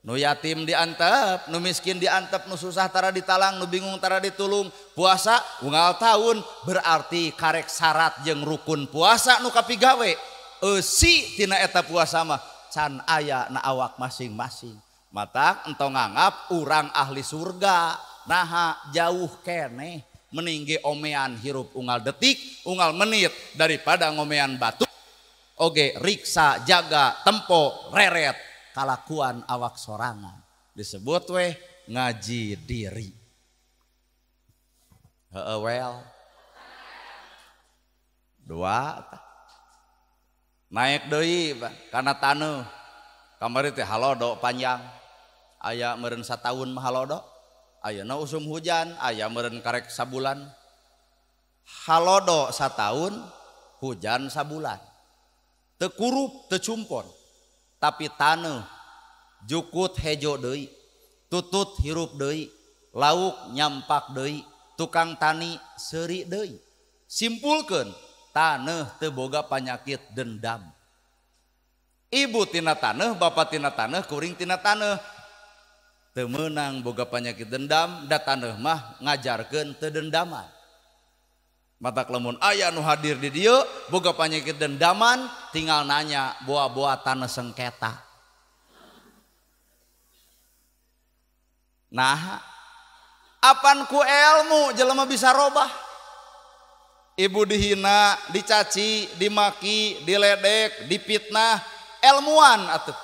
Nu yatim diantep, nu miskin diantep, nu susah tara ditalang, nu bingung tara ditulung. Puasa unggal tahun berarti karek syarat jeung rukun puasa nu kapigawe. Eusi tina eta puasa mah can aya na awak masing-masing. Matak entong nganggap urang ahli surga. Naha jauh keneh meninggi omean hirup unggal detik unggal menit daripada ngomean batu. Oge riksa jaga tempo reret kalakuan awak sorangan disebut weh ngaji diri. Heeh well dua naik deui kana taneuh kamari teh halodo panjang aya meureun sataun mah halodo. Ayeuna usum hujan aya meureun karek sabulan. Halodo sataun hujan sabulan. Teu kurup teu cumpon tapi taneuh jukut hejo deui, tutut hirup deui, lauk nyampak deui, tukang tani seuri deui. Simpulkeun taneuh teu boga panyakit dendam. Ibu tina taneuh, bapak tina taneuh, kuring tina taneuh. Teu meunang boga panyakit dendam, da taneuh mah ngajarkeun teu dendaman. Matak lamun aya nu hadir di dieu boga panyakit dendaman, tinggal nanya boa-boa taneuh sengketa. Nah, apan ku ilmu jelema bisa robah. Ibu dihina, dicaci, dimaki, diledek, dipitnah, ilmuan atuh.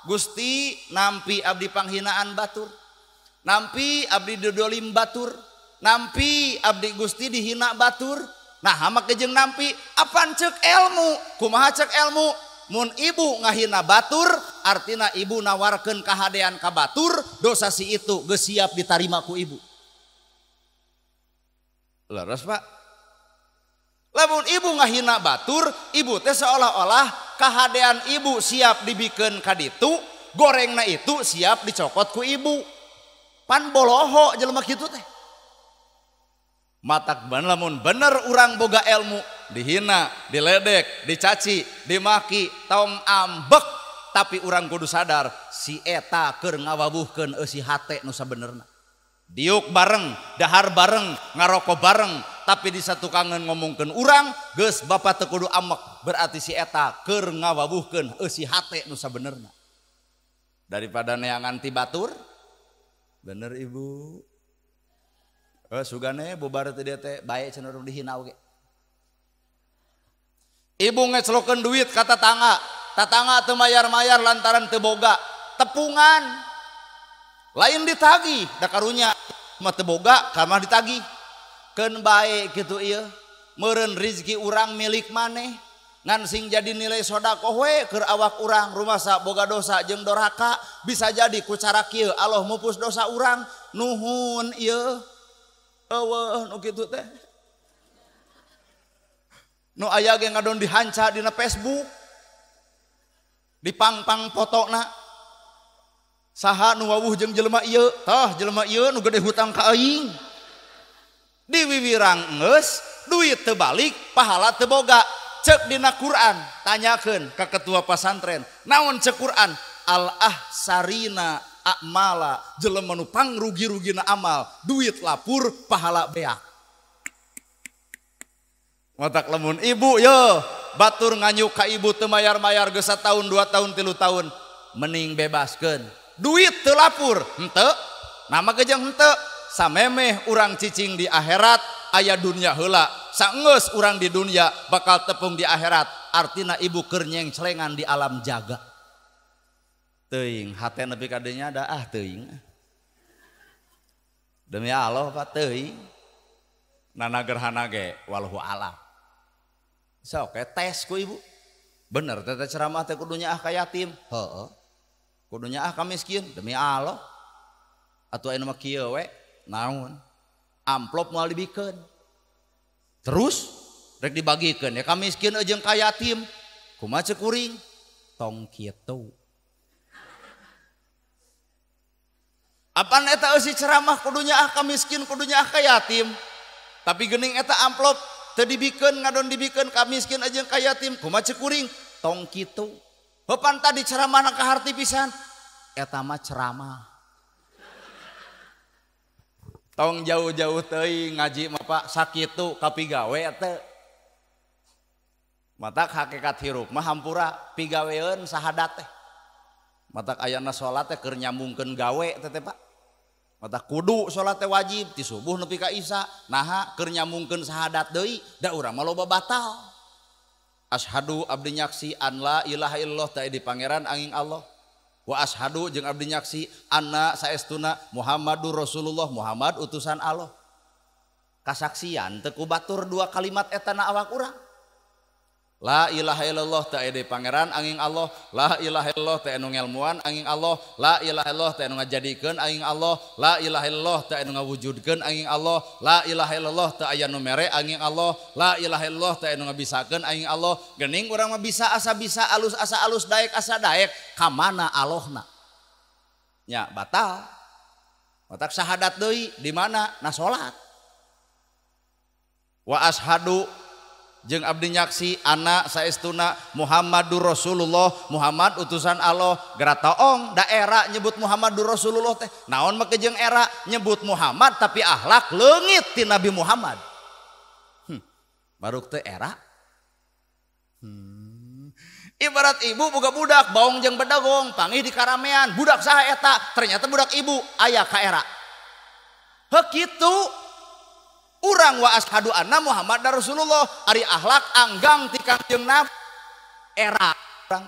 Gusti nampi abdi panghinaan batur, nampi abdi didolim batur, nampi abdi Gusti dihina batur. Nah hama kejeng nampi apan cek ilmu, kumaha cek ilmu? Mun ibu ngahina batur artina ibu nawarkeun kahadean ka batur, dosa si itu geus siap ditarima ku ibu. Leres Pak. Lamun ibu ngahina batur, ibu teh seolah-olah kahadean ibu siap dibikeun ka ditu, gorengna itu siap dicokot ku ibu. Pan boloho jelema kitu teh. Matak ban lamun bener urang boga ilmu, dihina, diledek, dicaci, dimaki, tong ambek, tapi urang kudu sadar si eta keur ngawabuhkeun eusi hate nu sabenerna. Diuk bareng, dahar bareng, ngaroko bareng, tapi di satu kangen ngomongkeun urang, geus bapak teu kudu amek, berarti si eta keur ngawabuhkeun eusi hate nu sabenerna. Daripada neangan ti batur, bener ibu. Sugane bubar teh dia teh bae cenderung dihina oge. Ibu ngeclokeun duit ka tatangga, tatangga teu mayar-mayar lantaran teu boga, tepungan. Lain ditagih, da karunya mah teu boga, kamah ditagih. Keun bae kitu ieu, meureun rizki urang milik maneh. Ngan sing jadi nilai sodakoh we keur awak urang, rumasa boga dosa jeung doraka, bisa jadi ku cara kieu Allah mupus dosa urang. Nuhun ieu. Eueuh nu kitu teh. Nu aya ge ngadon dihanca dina Facebook. Dipangpang fotona. Saha nu wawuh jeung jelema ieu? Tah jelema ieu nu gede hutang ka aing. Diwiwirang geus, duit teu balik, pahala teu boga. Cek dina Quran, tanyakeun ka ketua pasantren. Naon cek Quran? Al ahsarina a'mala, jelema nu pangrugi-rugina amal, duit lapur, pahala beak. Matak lamun ibu yo batur nganyuk ka ibu teu mayar-mayar geus satahun, 2 tahun, 3 tahun, mending bebaskeun. Duit teu lapur, henteu. Nama ge jeung henteu. Samemeh urang cicing di akhirat aya dunia heula. Saenggeus urang di dunia bakal tepung di akhirat. Artina ibu keur nyengcelengan di alam jaga. Teuing hate nepi ka dinya da ah teuing. Demi Allah Pak teuing. Nana gerhana ge wallahu alam. Sok tes ku ibu. Bener teh ceramah teh kudunya ah ka yatim. Heeh. Kudunya ah ka miskin demi Allah. Atuh aya mah kieu we naon? Amplop moal dibikeun. Terus rek dibagikeun ya ka miskin jeung ka yatim. Kumaha ceuk kuring? Tong kitu. Apan eta eusi ceramah kudunya ah ka miskin kudunya ah ka yatim. Tapi geuning eta amplop teu dibikeun ngadon dibikeun ka miskin jeung ka yatim. Kumaha ceuk kuring? Tong kitu. Heupan tadi ceramahna ka harti pisan. Eta mah ceramah. Tong jauh-jauh teuing ngaji mah Pak sakitu kapigawe teh. Matak hakikat hirup mah hampura pigaweun sahadat teh. Matak ayana salat teh keur nyambungkeun gawe teh teh Pak. Matak kudu salat teh wajib ti subuh nepi ka isya. Naha keur nyambungkeun sahadat deui da urang mah loba batal. Asyhadu abdi nyaksi an la ilaha illallah ta di pangeran angin Allah. Wa ashadu jeung abdi nyaksi anna saestuna Muhammadur Rasulullah, Muhammad utusan Allah. Kasaksian teu ku batur dua kalimat eta na awak urang. La ilaha illallah ta aya pangeran angin Allah, la ilaha illallah ta anu ngelmuan angin Allah, la ilaha illallah ta anu ngajadikeun angin Allah, la ilaha illallah ta anu ngawujudkeun angin Allah, la ilaha illallah ta aya nu mere angin Allah, la ilaha illallah ta anu ngabisakeun angin Allah. Geuning urang mah bisa asa bisa, alus asa alus, daek asa daek, ka mana Allahna? Nya batal. Matak syahadat deui di mana? Na salat. Wa ashadu jeung abdi nyaksi anak saestuna Muhammadur Rasulullah, Muhammad utusan Allah. Geura toong da era nyebut Muhammadur Rasulullah teh. Naon make jeung era nyebut Muhammad tapi akhlak leungit ti Nabi Muhammad. Baruk teh era. Ibarat ibu boga budak baong jeung bedagong panggih di karamean, budak saha eta? Ternyata budak ibu aya ka era. Heuh kitu. Urang wa ashadu anna Muhammad Rasulullah, ari akhlak anggang ti Kangjeng Nabi era urang.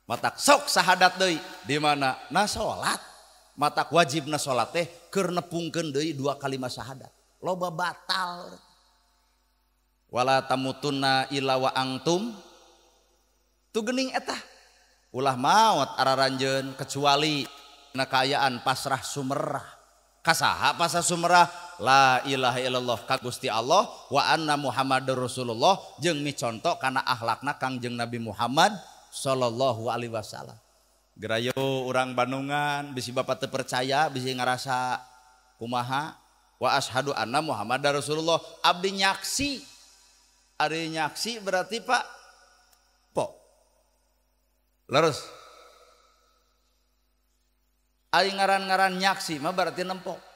Matak sok sahadat deui di mana? Na salat. Matak wajibna salat teh keur nepungkeun deui dua kalimat syahadat. Loba batal. Wala tamutunna illa wa antum. Tu geuning eta. Ulah maot araranjeun kecuali na kaayaan pasrah sumerah. Kasaha pasrah sumerah? La ilaha illallah ka Gusti Allah wa anna Muhammadur Rasulullah jeung miconto kana akhlakna Kangjeng Nabi Muhammad sallallahu alaihi wasallam. Gerayo urang Bandungan bisi bapak teu percaya bisi ngarasa kumaha wa asyhadu anna Muhammadar Rasulullah abdi nyaksi. Ari nyaksi berarti Pak po. Leres. Ari ngaran-ngaran nyaksi mah berarti nempok.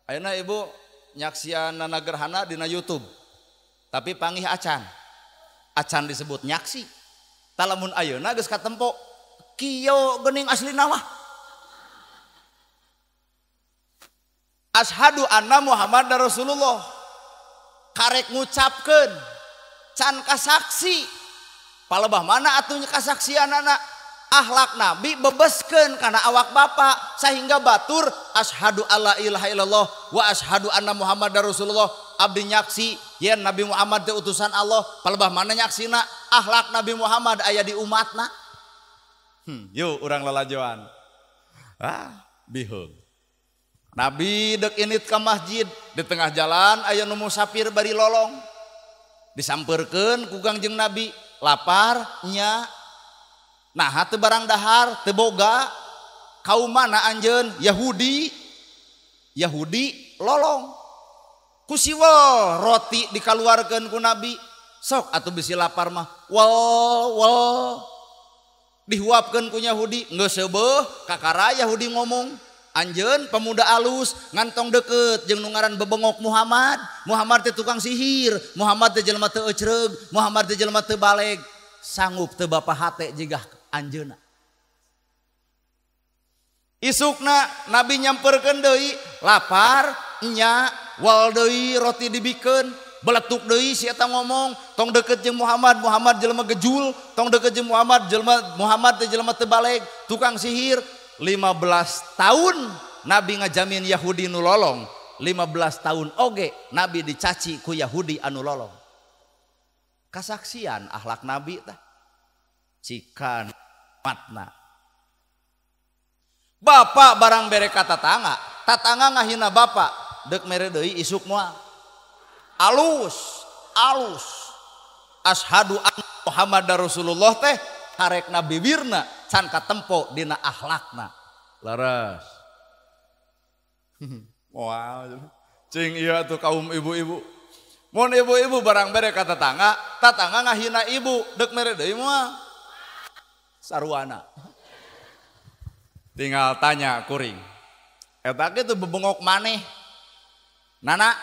Ayeuna ibu nyaksian nana gerhana dina YouTube. Tapi panggih acan. Acan disebut nyaksi. Talamun ayeuna geus katempo kieu geuning aslina mah. Asyhadu anna Muhammadar Rasulullah. Karek ngucapkeun. Can kasaksi. Palebah mana atuh kasaksianana? Akhlak Nabi bebeskeun kana awak bapak sehingga batur asyhadu alla ilaha illallah wa asyhadu anna Muhammadar Rasulullah. Abdi nyaksi yen Nabi Muhammad teh utusan Allah. Palebah mana nyaksina? Akhlak Nabi Muhammad aya di umatna. Yuk urang lalajoan. Ah, bihung. Nabi dek init ka masjid, di tengah jalan aya nu musafir bari lolong. Disampeurkeun ku Kangjeng Nabi, lapar nya. Nah, teu barang dahar, teu boga. Kaum mana anjeun? Yahudi. Yahudi lolong. Ku siwel roti dikaluarkeun ku Nabi. Sok atuh bisi lapar mah. Wal wal. Dihuapkeun ku Yahudi, geus seubeuh kakara Yahudi ngomong, anjeun pemuda alus ngantong deket jeung nu ngaran bebengok Muhammad. Muhammad teh tukang sihir, Muhammad teh jelema teu ecreug, Muhammad teh jelema teu baleg. Sanggup teu bapa hate jigah anjeunna. Isukna Nabi nyamperkeun deui, lapar nya, wal deui roti dibikeun, beletuk deui si eta ngomong, tong deket jeung Muhammad, Muhammad jelema gejul, tong deket jeung Muhammad, jelema Muhammad teh jelema teu baleg, tukang sihir. 15 tahun Nabi ngajamin Yahudi nu lolong, 15 tahun oge Nabi dicaci ku Yahudi anu lolong. Kasaksian akhlak Nabi tah. Cikan matna. Bapak barang bere ka tatangga, tatangga ngahina bapak, dek mere deui isuk moal. Alus, alus. Asyhadu anna Muhammadar Rasulullah teh tarekna bibirna can katempo dina akhlakna. Laras. Moal. Cing ieu atuh kaum ibu-ibu. Mun ibu-ibu barang bere ka tatangga, tatangga ngahina ibu, dek mere deui moal. Sarwana. Tinggal tanya kuring. Eta kitu bebengok maneh. Nana.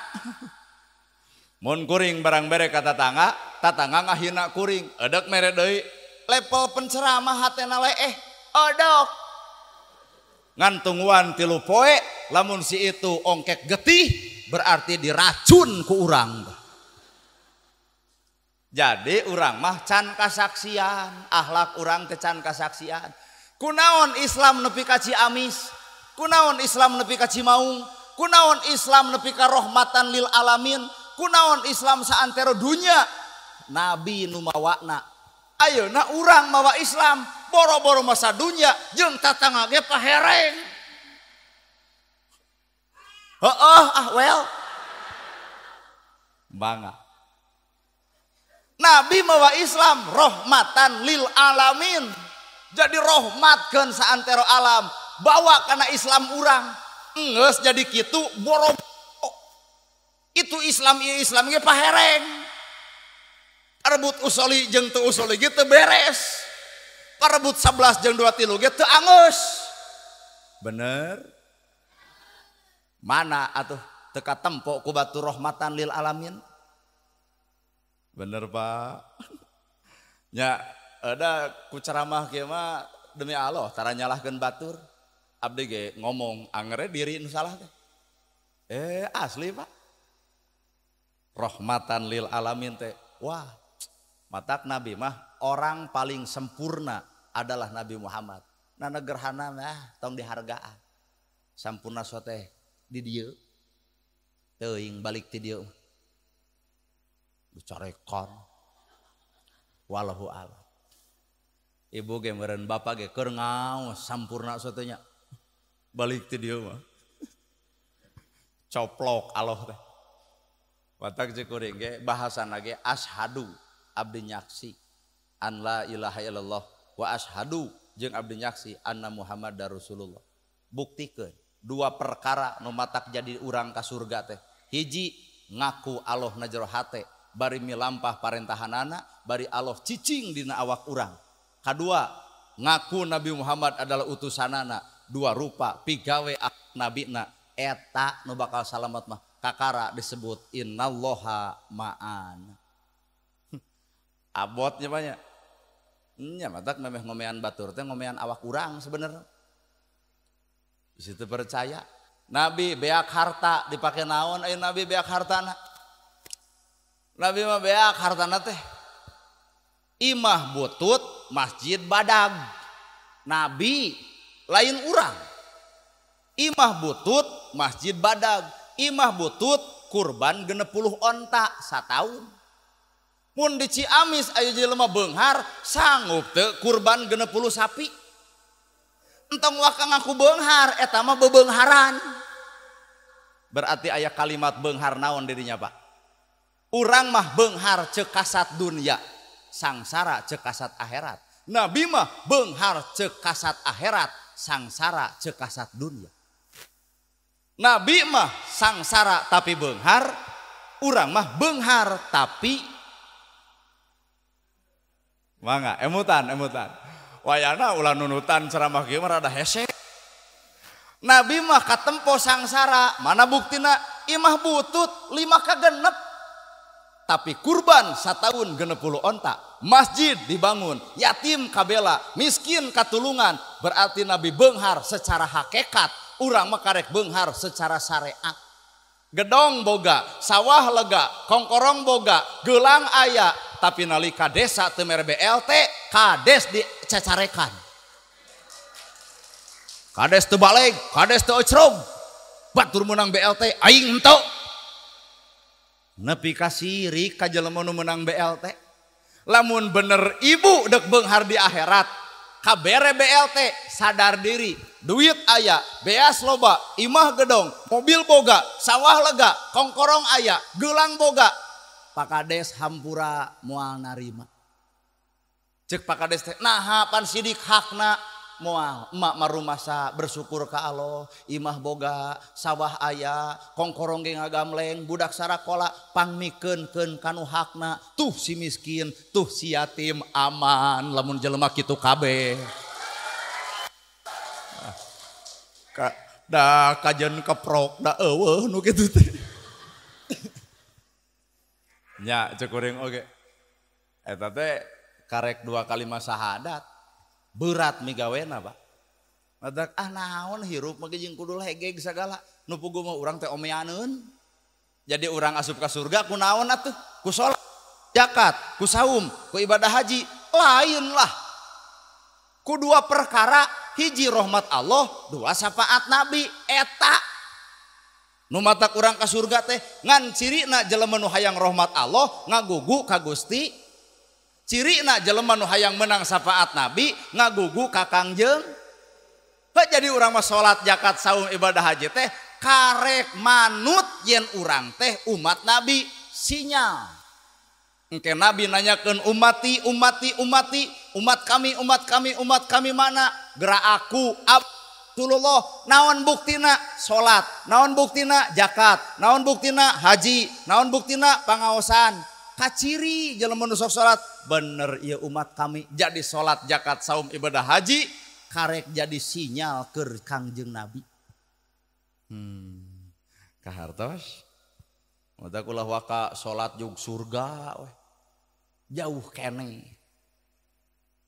Mun kuring barang bere ka tatangga, tatangga ngahina kuring, edek mere deui. Level penceramah hatena leeh, edok. Ngan tungguan 3 poe, lamun si itu ongkek getih, berarti diracun ku urang. Jadi urang mah can kasaksian, akhlak urang teh can kasaksian. Kunaon Islam nepi ka Ciamis, kunaon Islam nepi ka Cimaung, kunaon Islam nepi ka rahmatan lil alamin, kunaon Islam saantero dunya, Nabi nu mawana. Ayeuna urang mawa Islam, boro-boro masa dunya jeung tatangga ge pahereng. Heeh, ah well. Bangga. Nabi mawa Islam rahmatan lil alamin. Jadi rahmatkeun saantero alam, bawa kana Islam urang. Enggeus jadi kitu boro itu Islam ieu Islam ge pahereng. Parebut usoli jeung teu usoli ge teu beres. Parebut 11 jeung 23 ge teu anggeus. Bener? Mana atuh teu katempo ku batur rahmatan lil alamin? Bener Pak. Nya ada ku ceramah kieu mah demi Allah tara nyalahkeun batur. Abdi ge ngomong angere diri nu salah teh. Asli Pak. Rahmatan lil alamin teh. Wah, matak Nabi mah orang paling sempurna adalah Nabi Muhammad. Nana gerhana mah tong dihargaan. Sampurna soteh di dieu. Teuing balik ti dieu. Dicarekan. Wallahu a'lam. Ibu ge meureun bapak ge keur ngaos sampurna soteh nya. Balik ti dieu mah. Coplok Allah teh. Watak jeung kuring ge bahasana ge asyhadu abdi nyaksi an la ilaha illallah wa asyhadu jeung abdi nyaksi anna Muhammadar Rasulullah. Buktikeun dua perkara nu matak jadi urang ka surga teh. Hiji ngaku Allah na jero hate bari milampah parentahanana bari Allah cicing dina awak urang. Kadua ngaku Nabi Muhammad adalah utusanana. Dua rupa pigawe nabina eta nu bakal salamat mah. Kakara disebut innallaha ma'an. Abotnya banyak. Nya matak memeh ngomean batur teh ngomean awak urang sebenarnya. Di situ percaya. Nabi beak harta dipake naon aya Nabi beak hartana. Nabi mah beak hartana teh. Imah butut, masjid badag. Nabi lain urang. Imah butut, masjid badag. Imah butut, kurban 60 onta sataun. Mun di Ciamis aya jelema beunghar sanggup teu kurban 60 sapi. Entong waka ngaku beunghar, eta mah bebeungharan. Berarti aya kalimat beunghar naon dirinya, Pak? Urang mah beunghar ceuk kasat dunia, sangsara ceuk kasat akhirat. Nabi mah beunghar ceuk kasat akhirat, sangsara ceuk kasat dunia. Nabi mah sangsara tapi beunghar, urang mah beunghar tapi mangga emutan emutan. Wayana ulah nunutan ceramah kieu mah rada hese. Nabi mah katempo sangsara, mana buktina? Imah butut 5 ka genep. Tapi kurban satahun 60 onta, masjid dibangun, yatim kabela, miskin katulungan. Berarti Nabi beunghar secara hakikat, urang mah karek beunghar secara syariat. Gedong boga, sawah lega, kongkorong boga, gelang aya, tapi nalika desa teu mere BLT, kades dicacarekan. Kades teu baleg, kades teu ecrog. Batur menang BLT, aing henteu. Nepi ka sirik ka jelema nu menang BLT. Lamun bener ibu dek beunghar di akhirat, kabere BLT, sadar diri, duit aya, beas loba, imah gedong, mobil boga, sawah lega, kongkorong aya, gelang boga. Pak Kades hampura moal narima. Cek Pak Kades teh, naha pan sidik hakna moal, emak marumasa bersyukur ka Allah, imah boga, sawah aya, kongkorong ge ngagamleng, budak sarakola pangmikeun-keun kanu hakna, tuh si miskin, tuh si yatim aman lamun jelema kitu kabeh. Ka da kajen keprok da eueuh nu kitu teh. Nya cek kuring oge. Eta teh karek 2 kalimat syahadat. Berat migawena, Pak. Matak ah naon hirup mah jeung kudu hegeg sagala. Nu puguh mah urang teh omeaneun. Jadi urang asup ka surga ku naon atuh? Ku salat, zakat, ku saum, ku ibadah haji, lain lah. Ku 2 perkara, hiji rahmat Allah, 2 syafaat Nabi, eta. Nu matak urang ka surga teh ngan cirina jelema nu hayang rahmat Allah ngagugu ka Gusti. Cirina jelema nu hayang menang syafaat Nabi ngagugu ka Kangjeng. Heuh, jadi urang mah salat, zakat, saum, ibadah haji teh karek manut yen urang teh umat Nabi, sinyal. Engke Nabi nanyakeun umati, umati, umati, umat kami, umat kami, umat kami mana? Gerak aku Rasulullah. Naon buktina? Salat. Naon buktina? Zakat. Naon buktina? Haji. Naon buktina? Pangaosan. Kaciri jelema nu sok salat, bener ieu umat kami. Jadi salat, zakat, saum, ibadah haji karek jadi sinyal keur Kangjeng Nabi. Kahartos. Mata ulah waka salat jug surga weh. Jauh kene.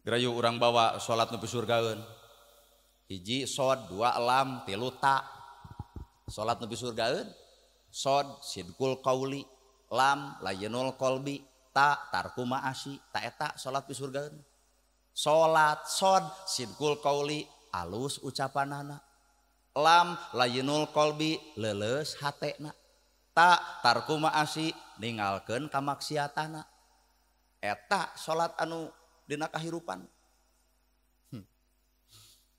Gerayu urang bawa salat nepi surgaeun. Hiji sod, 2 lam, 3 ta. Salat nepi surgaeun. Sod sidqul qauli, lam layinul qalbi, ta tarku ma'asi, ta eta salat pi surgaeun. Salat sod sidqul qauli, alus ucapanana. Lam layinul qalbi, leuleus hatena. Ta tarku ma'asi, ninggalkeun kamaksiatana. Eta salat anu dina kahirupan.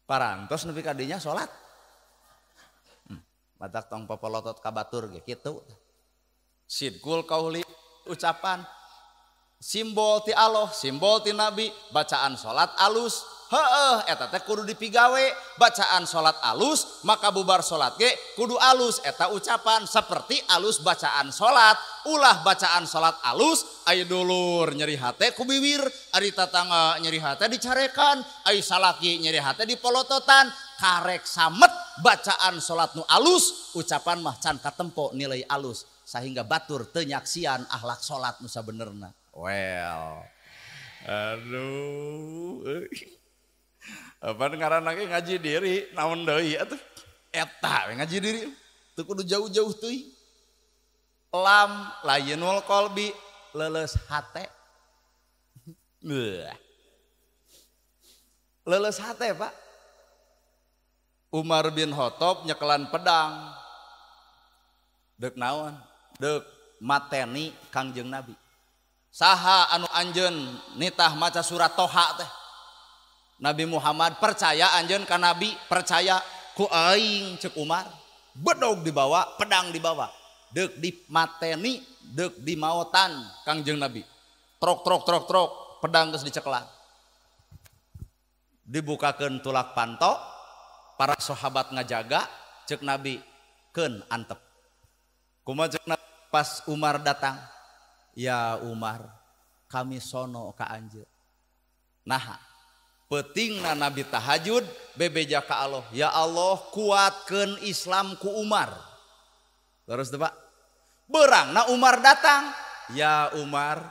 Parantos nepi ka dinya salat. Matak tong popolotot ka batur ge kitu. Sidqul qauli ucapan, simbol ti Allah, simbol ti Nabi, bacaan salat alus. Heeh, eta teh kudu dipigawe. Bacaan salat alus, maka bubar salat ge kudu alus. Eta ucapan seperti alus bacaan salat. Ulah bacaan salat alus, ai dulur nyeri hate ku biwir, ari tatangga nyeri hate dicarekan, ai salaki nyeri hate dipolototan. Karek samet bacaan salat nu alus, ucapan mah can katempo nilai alus sehingga batur teu nyaksian akhlak salat nu sabenerna. Well, aduh. Apa ngaranna ge ngaji diri naon deui atuh eta we ngaji diri teu kudu jauh-jauh teuing. Lam layinul qalbi, Leuleus hate. Leuleus hate, Pak. Umar bin Khattab nyekelan pedang. Deuk naon? Deuk mateni Kangjeng Nabi. Saha anu anjeun nitah maca surat Toha teh? Nabi Muhammad percaya anjeun ka Nabi, percaya ku aing cek Umar. Bedog dibawa, pedang dibawa. Deuk dimateni, deuk dimaotan Kangjeng Nabi. Trok trok trok trok, pedang geus dicekelan. Dibukakeun tulak panto, para sahabat ngajaga, cek Nabi keun antep. Kumaha cek Nabi pas Umar datang? Ya Umar, kami sono ka anjeun. Nah, peutingna Nabi tahajud bebeja ka Allah, ya Allah kuatkeun Islam ku Umar. Terus teh Pak, berangna Umar datang, ya Umar,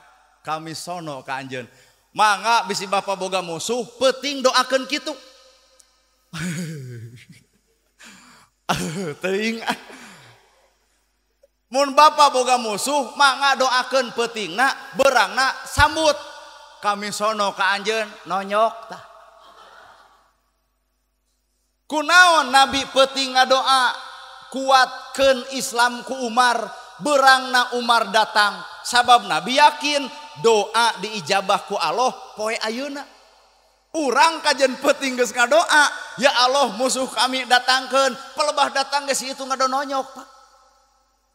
kami sono ka anjeun. Mangga bisi bapak boga musuh, peuting doakeun kitu. Teuing. Mun bapak boga musuh, mangga doakeun peutingna, berangna sambut. Kami sono ka anjeun, nonyok tah. Kunaon Nabi peuting ngadoa kuatkeun Islam ku Umar, berangna Umar datang. Sabab Nabi yakin doa diijabah ku Allah poe ayeuna. Urang kajen peuting geus ngadoa, ya Allah musuh kami datangkeun, pelebah datang geus itu ngadononyok, Pak.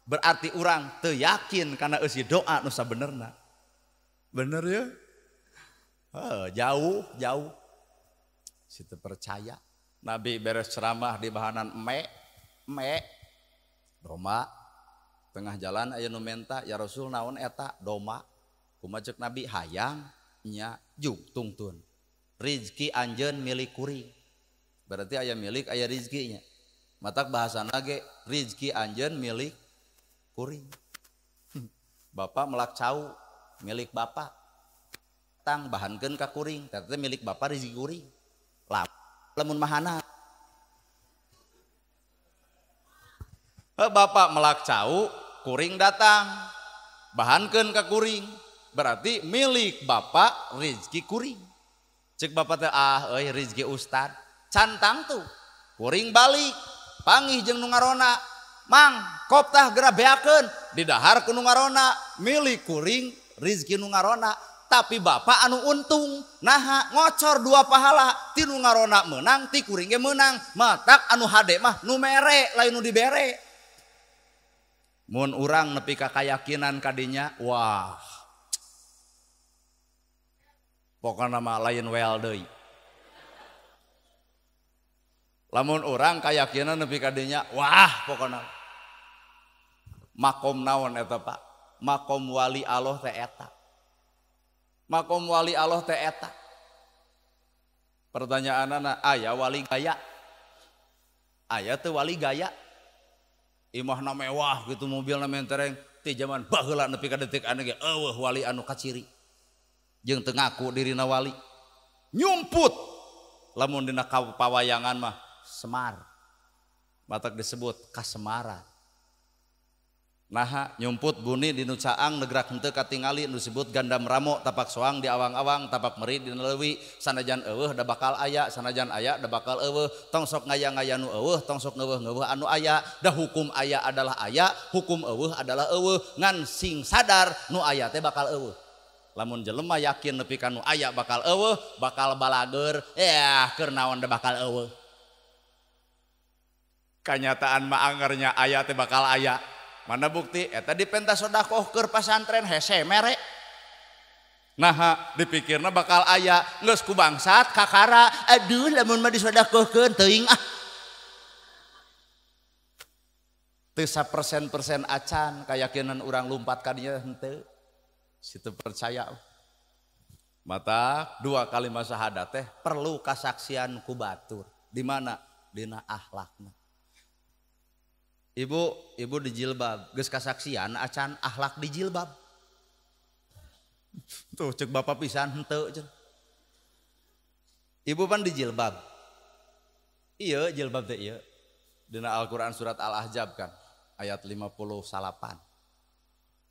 Berarti urang teu yakin kana eusi doa nu sabenerna. Bener ya? Jauh, jauh. Situ percaya. Nabi beres ceramah di bahanan me doma. Tengah jalan aya nu menta, ya Rasul naon eta doma. Kumaha ceuk Nabi hayang nya jug tungtun. Rizki anjeun milik kuring. Berarti aya milik aya rizkinya. Matak bahasana ge rizki anjeun milik kuring. Bapak melak cau milik bapak. Tang bahankeun ka kuring, teh milik bapak rizki kuring. Lah lamun mahana. Bapak melak cau, kuring datang. Bahankeun ka kuring. Berarti milik bapak rizki kuring. Cek bapak teh ah euy rizki ustad. Cantang tuh. Kuring balik, panggih jeung nu ngarona. Mang, kop tah geura beakeun. Didahar ku nu ngarona, milik kuring rizki nu ngarona. Tapi bapak anu untung, naha ngocor dua pahala, ti nu ngarona meunang, ti kuring ge meunang. Matak anu hade mah nu mere, lain nu dibere. Mun urang nepi ka kayakinan kadinya, wah. Pokona mah lain wel deui. Lamun urang kayakinan nepi kadinya, wah pokona. Makom naon eta Pak? Makom wali Allah teh eta. Makom wali Allah teh eta. Pertanyaanana aya wali gaya? Aya teu wali gaya? Imahna mewah gitu mobilna mentereng ti zaman baheula nepi ka detik anu ge eueuh wali anu kaciri. Jeung teu ngaku dirina wali. Nyumput lamun dina pawayangan mah Semar. Matak disebut kasemaran. Naha nyumput buni di nu caang negrak henteu katingali nu disebut gandam ramo tapak soang di awang-awang tapak meri di leuwi sanajan eueuh da bakal aya sanajan aya da bakal eueuh tong sok ngaya-ngaya nu eueuh tong sok ngeueuh-ngeueuh anu aya da hukum aya adalah aya hukum eueuh adalah eueuh ngan sing sadar nu aya teh bakal eueuh. Lamun jelema yakin nepi ka nu aya bakal eueuh bakal balager ya keur naon da bakal eueuh. Kanyataan mah angernya aya teh bakal aya. Mana bukti? Eta dipenta sodakoh keur pasantren hese mere. Naha dipikirna bakal aya geus ku bangsat kakara aduh lamun mah disodakohkeun teuing ah. Teu sapersen-persen acan kayakinan urang lumpat ka dinya henteu. Situ percaya. Mata dua kalimat syahadat teh perlu kasaksian ku batur. Di mana? Dina akhlakna. Ibu, ibu di jilbab, geus kasaksian acan akhlak di jilbab. Tuh cek bapak pisan henteu cenah. Ibu pan di jilbab. Iya jilbab teh ieu. Dina Al-Qur'an surat Al-Ahzab kan ayat 58.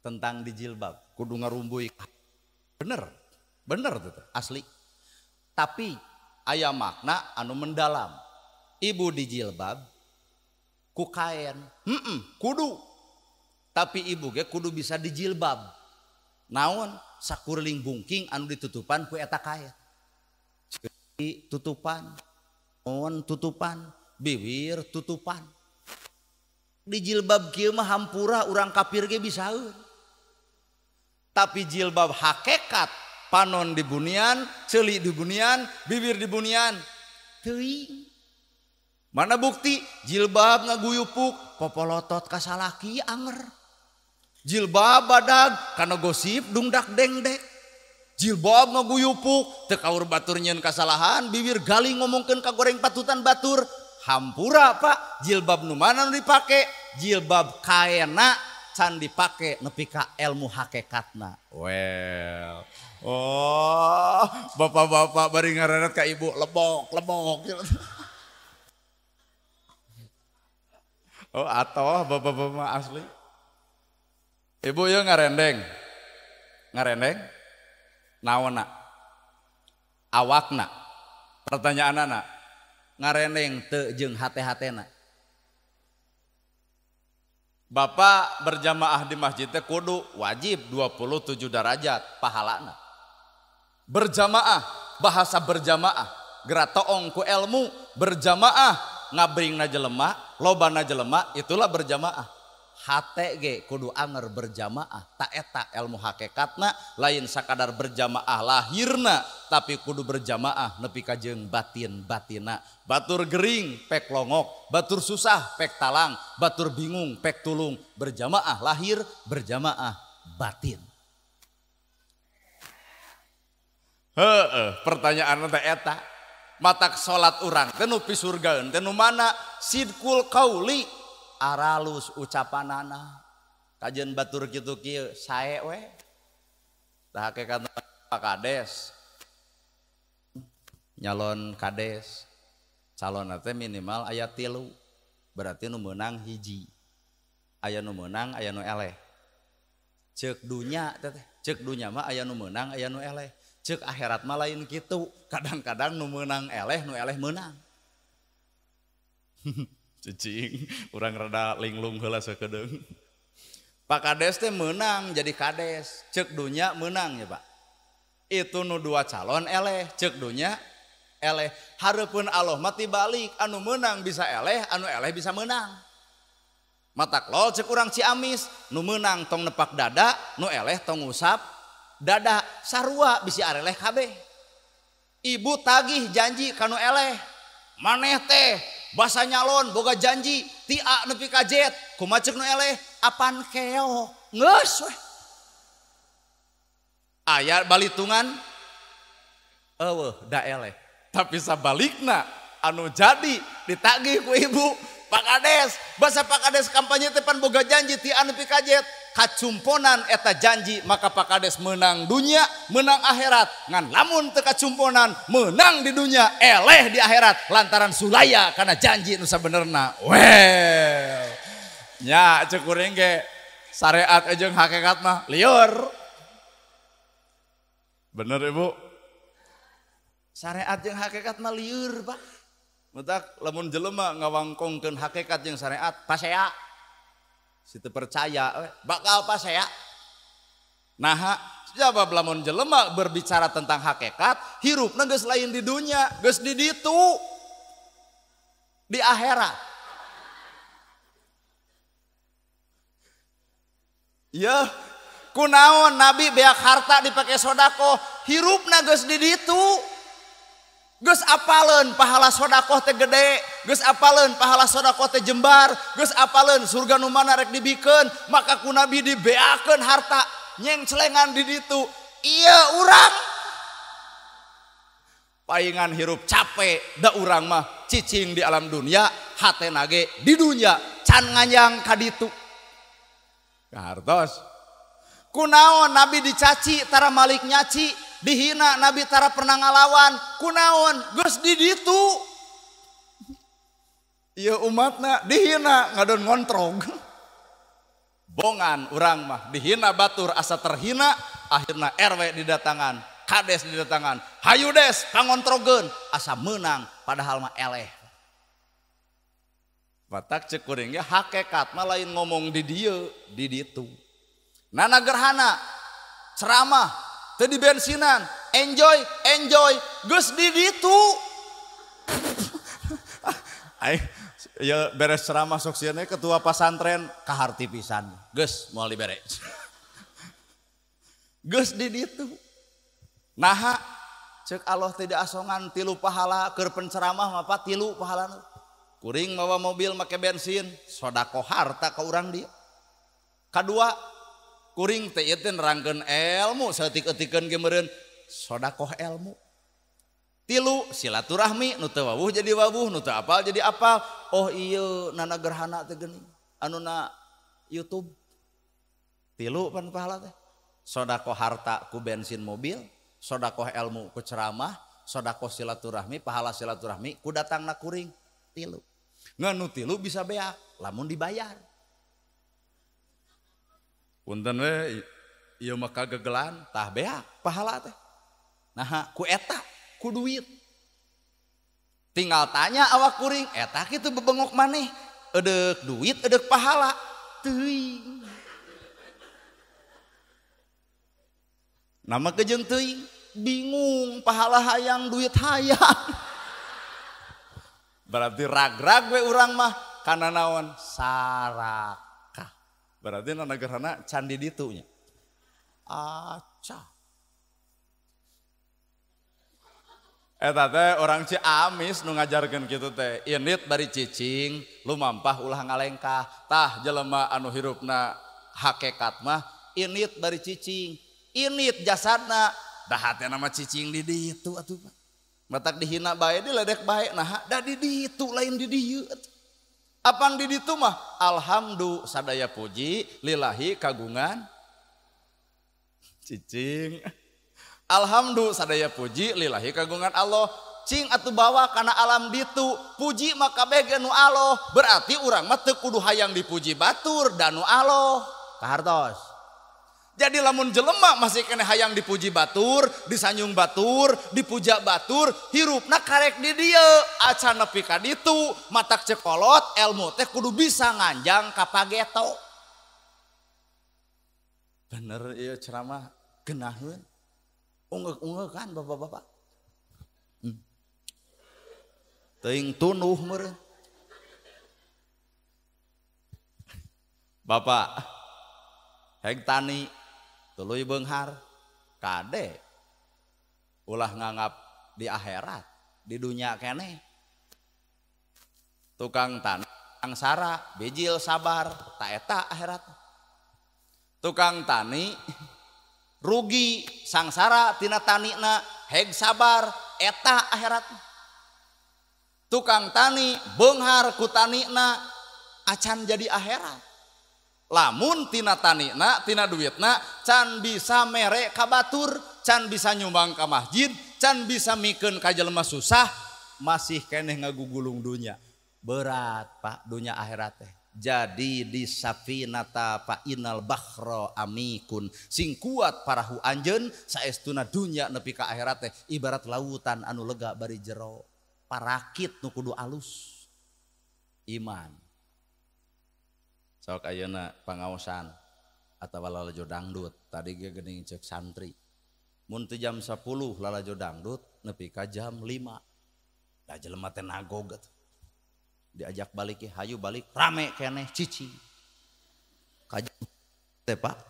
Tentang dijilbab kudu ngarumbui. Bener. Bener tuh asli. Tapi aya makna anu mendalam. Ibu dijilbab ku kaen. Kudu. Tapi ibu ge kudu bisa dijilbab. Naon sakurling bungking anu ditutupan ku eta kaen. Tutupan, on tutupan, bibir tutupan. Dijilbab kieu mah hampura urang kafir ge bisaeun. Tapi jilbab hakikat panon dibunian, ceuli dibunian, bibir dibunian. Teuing. Mana bukti jilbab ngaguyupuk popolotot ka salaki anger. Jilbab badag kana gosip dungdak dengdek. Jilbab ngaguyupuk teu kaur batur nyeun kasalahan, bibir galing ngomongkeun ka goreng patutan batur. Hampura Pak, jilbab nu mana nu dipake? Jilbab kaena can dipake nepi ka ilmu hakikatna. Well. Oh, bapak-bapak bari ngareret ka ibu lebok, lebok. Oh, atoh bapak-bapak asli. Ibu ieu ngarendeng. Ngarendeng? Naonna? Awakna. Pertanyaanana, ngarendeng teu jeung hate-hatena. Bapak berjamaah di masjid teh kudu wajib 27 derajat pahalana. Berjamaah, bahasa berjamaah, geratoong ku ilmu, berjamaah ngabringna jelema, lobana jelema, itulah berjamaah. Hate ge kudu anger berjamaah, ta eta ilmu hakikatna lain sakadar berjamaah lahirna, tapi kudu berjamaah nepi ka jeung batin-batina. Batur gering pek longok, batur susah pek talang, batur bingung pek tulung. Berjamaah lahir, berjamaah batin. Heeh, pertanyaan teh eta. Matak salat urang teh nu pisurgaeun teh nu mana? Sidqul qauli, aralus ucapanana. Kajian batur kitu kieu sae we. Tah hakikat Pak Kades. Nyalon kades. Calon teh minimal aya 3. Berarti nu meunang hiji. Aya nu meunang, aya nu eleh. Ceuk dunya teh, ceuk dunya mah aya nu meunang, aya nu eleh. Ceuk akhirat mah lain kitu. Kadang-kadang nu meunang eleh, nu eleh meunang. Cicing, urang rada linglung heula sakedeung. Pak Kades teh meunang jadi kades, ceuk dunya meunang ya Pak. Itu nu 2 calon eleh, ceuk dunya eleh. Hareupeun Allah mah tibalik, anu meunang bisa eleh, anu eleh bisa meunang. Matak lol ceuk urang Ciamis, nu meunang tong nepak dada, nu eleh tong ngusap dada, sarua bisi areleh kabeh. Ibu tagih janji kanu eleh. Maneh teh basa nyalon boga janji ti A nepi ka Z, kumaha ceuk nu eleh apan keok geus weh. Aya balitungan eueuh da eleh. Tapi sabalikna anu jadi ditagih ku ibu Pak Kades, basa Pak Kades kampanye teh pan boga janji ti A nepi ka Z, kacumponan eta janji maka Pak Kades menang dunia, menang akhirat. Ngan lamun teu kacumponan menang di dunia, eleh di akhirat lantaran sulaya karena janji nu sabenerna. Well. Nya ceuk kuring ge syariat jeung hakikat mah lieur. Bener Ibu? Syariat jeung hakikat mah lieur, Pak. Matak lamun jelema ngawangkongkeun hakikat jeung syariat pasea. Si teu percaya bakal pasea. Naha jawab lamun jelema berbicara tentang hakikat, hirupna geus lain di dunya, geus di ditu. Di akhirat. Ya, kunaon Nabi beak harta dipake sodakoh, hirupna geus di ditu. Geus apaleun pahala sodakoh teh gede, geus apaleun pahala sodakoh teh jembar, geus apaleun surga nu mana rek dibikeun, maka ku Nabi dibeakeun harta nyengcelengan di ditu. Iya urang paingan hirup capek, da urang mah cicing di alam dunia, hatena ge di dunia can nganyang ka ditu. Kahartos. Kunaon Nabi dicaci tara malik nyaci, dihina Nabi tara pernah ngalawan, kunaon geus di ditu. Ieu umatna dihina ngadon ngontrog. Bongan urang mah dihina batur asa terhina, akhirna RW didatangan, kades didatangan, hayu des pangontrogeun asa meunang padahal mah eleh. Batak cek kuring ge hakekat mah lain ngomong di dieu, di ditu. Nana gerhana ceramah teu di bensinan, enjoy enjoy geus di ditu. Aing ya beres ceramah sok sieun ketua pasantren kaharti pisan. Geus moal dibere. Geus di ditu. Naha cek Allah tidak asongan tilu pahala keur penceramah mah pa tilu pahalana. Kuring mawa mobil make bensin, sodakoh harta ka urang dieu. Kadua kuring teh ieu teh nerangkeun ilmu saeutik-eutikeun ge meureun sodakoh ilmu. Tilu silaturahmi nu teu wawuh jadi wawuh, nu teu apal jadi apal. Oh iya nana gerhana teh geuning anu na YouTube. Tilu pan pahala teh. Sodakoh harta ku bensin mobil, sodakoh ilmu ku ceramah, sodakoh silaturahmi, pahala silaturahmi ku datangna kuring. Tilu. Ngan nu tilu bisa beak lamun dibayar. Punten we ieu mah kagegelan tah beak pahala teh. Nah ku eta ku duit. Tinggal tanya awak kuring eta kitu bebengok maneh edeuk duit edeuk pahala teuing. Nama kejeung teuing bingung pahala hayang duit hayang. Berarti rag-rag we urang mah kana naon sarakah. Berarti nana gerhana candi ditu nya. Aca. Eta teh orang Ciamis nu ngajarkeun kitu teh, indit bari cicing, lumampah ulah ngalengkah. Tah jelema anu hirupna hakekat mah indit bari cicing, indit jasadna, da hatena mah cicing di ditu atuh Pak. Matak dihina bae diledek bae nah da di ditu lain di dieu. Apang di ditu mah alhamdulillah sadaya puji lillahi kagungan cicing. Alhamdulillah sadaya puji lillahi kagungan Allah. Cing atuh bawa kana alam ditu puji maka kabeh nu Allah. Berarti urang mah teu kudu hayang dipuji batur dan nu Allah. Kahartos. Jadi lamun jelema masih kene hayang dipuji batur, disanjung batur, dipuja batur, hirupna karek di dieu, acan nepi ka ditu, matak cekolot ilmu teh kudu bisa nganjang ka pageto. Bener ieu ceramah geunaheun. Ungeuk-ungeuk kan bapak-bapak. Teuing tunuh meureun. Bapak heg tani tuluy beunghar kade ulah nganggap di akhirat di dunia keneh. Tukang tani sangsara bijil sabar ta eta akhirat. Tukang tani rugi sangsara tina tanina heg sabar eta akhirat. Tukang tani beunghar ku tanina acan jadi akhirat. Lamun tina tanina tina duitna can bisa mere ka batur, can bisa nyumbang ka masjid, can bisa mikeun ka jelema susah, masih keneh ngagugulung dunya. Berat Pak dunya akhirat teh. Jadi di safinata fa inal bakhra amikun, sing kuat parahu anjeun saestuna dunya nepi ka akhirat teh ibarat lautan anu lega bari jero, parakit nu kudu alus iman. Sok ayeuna pangaosan atawa lalajo dangdut tadi ge geuning ceuk santri mun teu jam 10 lalajo dangdut nepi ka jam 5 da jelema teh nagog atuh. Diajak balik hayu balik rame keneh cici ka teh Pak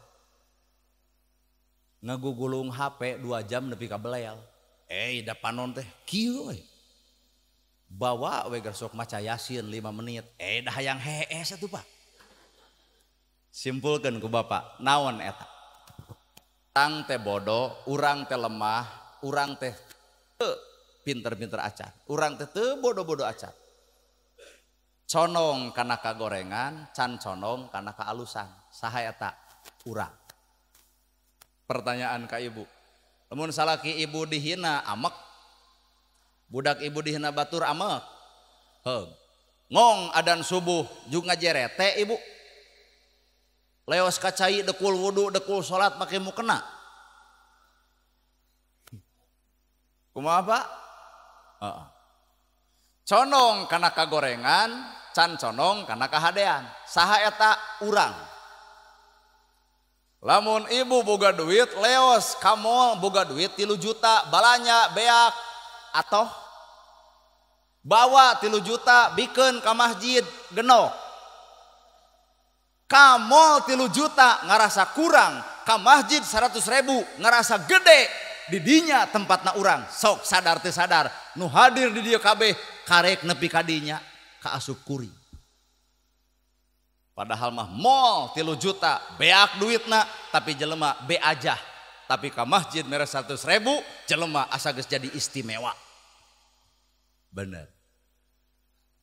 ngagugulung HP 2 jam nepi ka belel da panon teh kieu we bawa we gersok maca Yasin 5 menit dah hayang hees atuh Pak. Simpulkan ku bapak, naon eta? Urang teh bodoh, urang teh lemah, urang teh pinter-pinter acan, urang teh teu bodoh-bodoh acan. Conong kana kagorengan, can conong kana kaalusan. Saha eta? Urang. Pertanyaan ka ibu. Lamun salaki ibu dihina amek, budak ibu dihina batur amek. Heug. Ngong adan subuh jeung ngajerete ibu. Leos ka cai dekul wudu dekul salat make mukena. Kumaha Pak? Heeh. Condong kana kagorengan, can condong kana kahadean. Saha eta urang. Lamun ibu boga duit leos ka mall boga duit 3 juta balanya beak atoh bawa 3 juta bikeun ka masjid genok. Ka mall 3 juta ngarasa kurang, ka masjid 100.000 ngarasa gede. Di dinya tempatna urang. Sok sadar teu sadar nu hadir di dieu kabeh karek nepi ka dinya kaasup kuring. Padahal mah mall 3 juta beak duitna tapi jelema be aja. Tapi ka masjid mere 100.000 jelema asa geus jadi istimewa. Bener.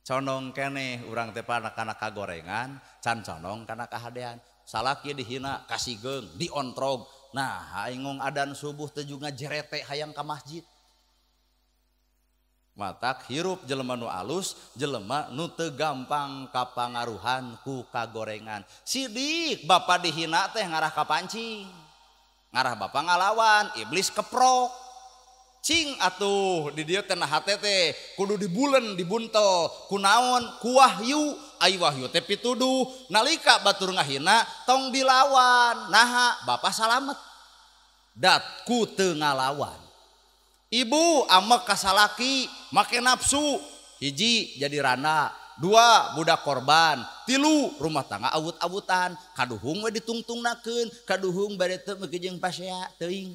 Condong keneh urang teh kana kagorengan, can condong kana kahadean. Salaki dihina kasigeung, diontrog. Nah, aing adan subuh teh juga jerete hayang ka masjid. Matak hirup jelema nu alus, jelema nu teu gampang kapangaruhan ku kagorengan. Sidik bapak dihina teh ngarah ka pancing. Ngarah bapak ngalawan, iblis keprok. Cing atuh di dieu teh hate teh kudu dibulen dibuntel kunaon ku wahyu ai wahyu teh pituduh nalika batur ngahina tong dilawan naha bapak salamet dat ku teu ngalawan. Ibu amek ka salaki make nafsu hiji jadi rana, 2 budak korban, 3 rumah tangga awut-awutan kaduhung we ditungtungnakeun kaduhung bade teu meukeun jeung pasea teuing.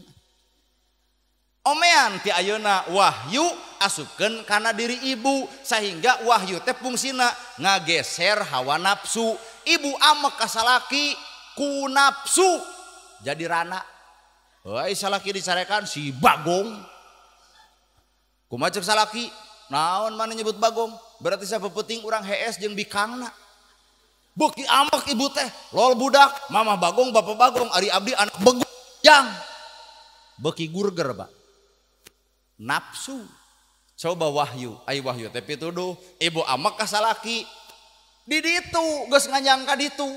Omean ti ayeuna wahyu asupkeun kana diri ibu sehingga wahyu teh fungsina ngageser hawa nafsu. Ibu amek ka salaki ku nafsu jadi rana. Heuy salaki dicarekan si bagong. Kumaha ceuk salaki? Naon mana nyebut bagong? Berarti sapeupeting urang hees jeung bikangna. Beuki amek ibu teh, lol budak, mamah bagong, bapak bagong, ari abdi anak begong. Jang. Beuki gurger, Pak. Nafsu. Coba wahyu, ai wahyu teh pituduh, ibu amek ka salaki. Di ditu geus nganyang ka ditu.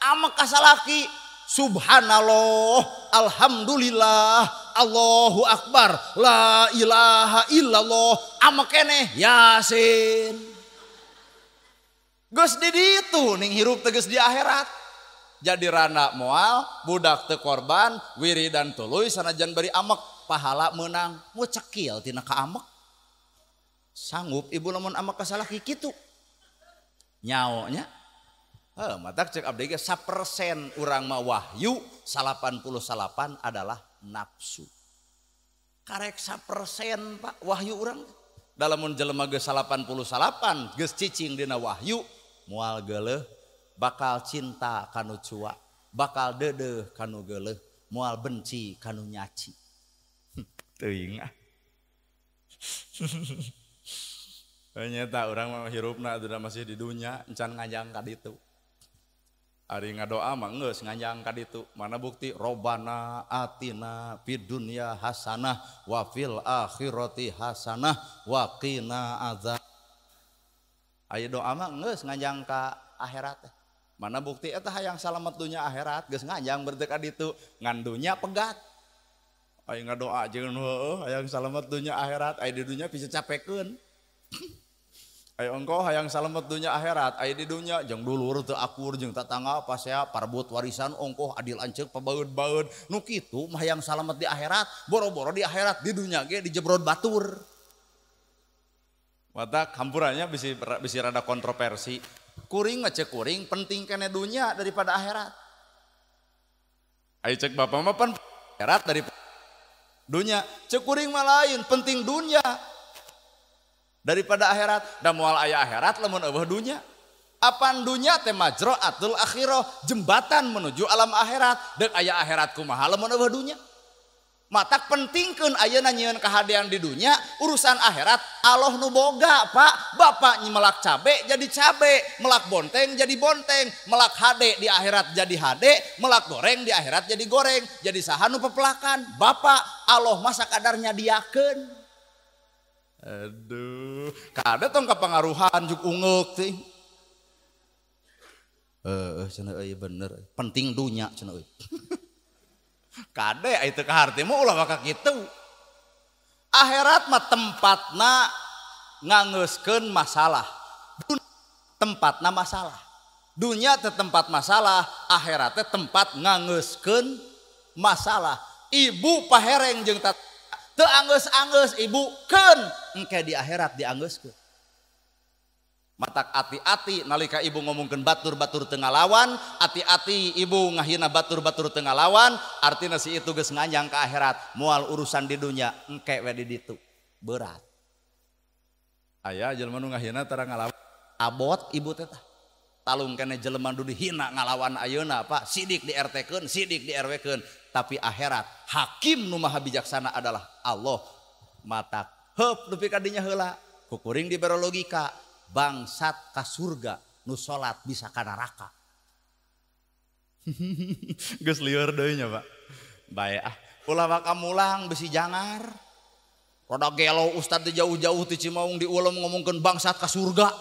Amek ka salaki, subhanallah, alhamdulillah, Allahu akbar, la ilaha illallah, amek keneh yasin. Geus di ditu ning hirup teh geus di akhirat. Jadi rana moal, budak teu korban, wiridan tuluy sanajan bari amek. Pahala menang, mau cekil tina ka amek. Sanggup ibu lamun amek ka salaki kitu. Nyaonya. Heuh, matak cek abdi ge 1% urang mah wahyu, 88 adalah nafsu. Karek 1% Pak wahyu urang. Da lamun jelema geus 88 geus cicing dina wahyu, moal geuleuh, bakal cinta kanu cua, bakal deudeuh kanu geuleuh, moal benci kanu nyaci. Teuing ah. Ternyata urang mah hirupna atuh masih di dunya encan ngajang ka ditu. Ari ngadoa mah geus nganjang ka ditu. Mana bukti robana atina fid dunya hasanah wa fil akhirati hasanah wa qina azab. Aya doa mah geus nganjang ka akhirat teh. Mana bukti eta hayang salamet dunya akhirat geus nganjang berarti ka ditu ngan dunya pegat. Aya ngadoa jeung heueuh hayang salamet dunya akhirat aya di dunya bisa capekeun. Ayo engkau hayang salamet dunya akhirat aya di dunya jeung dulur teu akur jeung tatangga pasea parbut warisan ongkoh adil anceuk pabaeud-baeud nu kitu mah hayang salamet di akhirat boro-boro di akhirat di dunya ge dijebrod batur. Matak hampurannya bisi rada kontroversi. Kuring mah ceuk kuring penting kene dunya daripada akhirat. Ayo cek bapak mah pan akhirat dari dunya, ceuk kuring mah lain penting dunya daripada akhirat. Da moal aya akhirat lamun eueuh dunya. Apan dunya teh majra'atul akhirah, jembatan menuju alam akhirat. Deuk aya akhirat kumaha lamun eueuh dunya. Matak pentingkeun ayeuna nyieun kahadean di dunya, urusan akhirat Allah nu boga, Pak. Bapak melak cabe jadi cabe, melak bonteng jadi bonteng, melak hade di akhirat jadi hade, melak goreng di akhirat jadi goreng. Jadi saha nu pepelakan? Bapak. Allah masa kadarnya diakeun. Aduh, kada tong kapangaruhan juk ungeuk teh. Cenah euy bener penting dunya cenah euy. Kade aya teu kaharti mah ulah waka kitu. Akhirat mah tempatna ngangeuskeun masalah. Tempatna masalah. Dunya teh tempat masalah, akhirat teh tempat ngangeuskeun masalah. Ibu pahereng jeung teu anggeus-anggeus ibu keun engke di akhirat dianggeuskeun. Matak ati-ati nalika ibu ngomongkeun batur-batur teu ngalawan, ati-ati ibu ngahina batur-batur teu ngalawan, artina si itu geus nganjang ka akhirat, moal urusan di dunya engke we di ditu. Berat. Aya jelema nu ngahina tara ngalawan, abot ibu teh tah. Talung kene jelema nu dihina ngalawan ayeuna Pak, sidik di RT-keun, sidik di RW-keun, tapi akhirat hakim nu maha bijaksana adalah Allah. Matak heup nepi ka dinya heula, kukuring dibere logika. Bangsat ka surga nu salat bisa ka neraka. Geus lieur deui nya Pak. Bae ah, ulah waka mulang besi jangar. Rada gelo ustad di jauh-jauh ti Cimaung diulem ngomongkeun bangsat ka surga.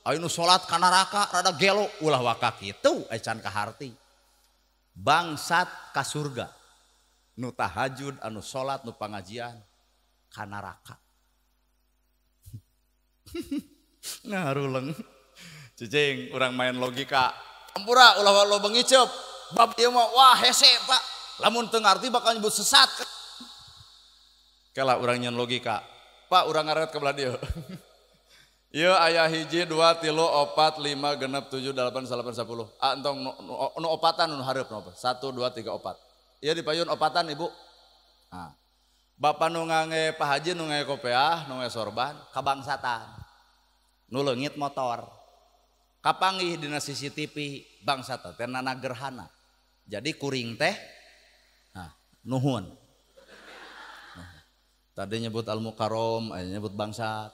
Aya nu salat ka neraka rada gelo, ulah waka kitu ecan kaharti. Bangsat ka surga. Nu tahajud anu salat nu pangajian ka neraka. Ngaruleng cicing urang main logika ampura ulah lo bengicep bab ieu mah wah hese Pak lamun teu ngarti bakal nyebut sesat kela urang nyen logika Pak urang ngaret ka belah dieu ieu aya 1 2 3 4 5 6 7 8 9 10 ah entong nu opatan nu hareup nu 1 2 3 4 ieu dipayun opatan ibu nah bapak nu ngange Pak Haji nu ngange kopeah nu ngange sorban kabangsatan nu leungit motor kapanggih dina CCTV bangsat teh nana gerhana jadi kuring teh nah nuhun tadi nyebut al mukarrom aya nyebut bangsat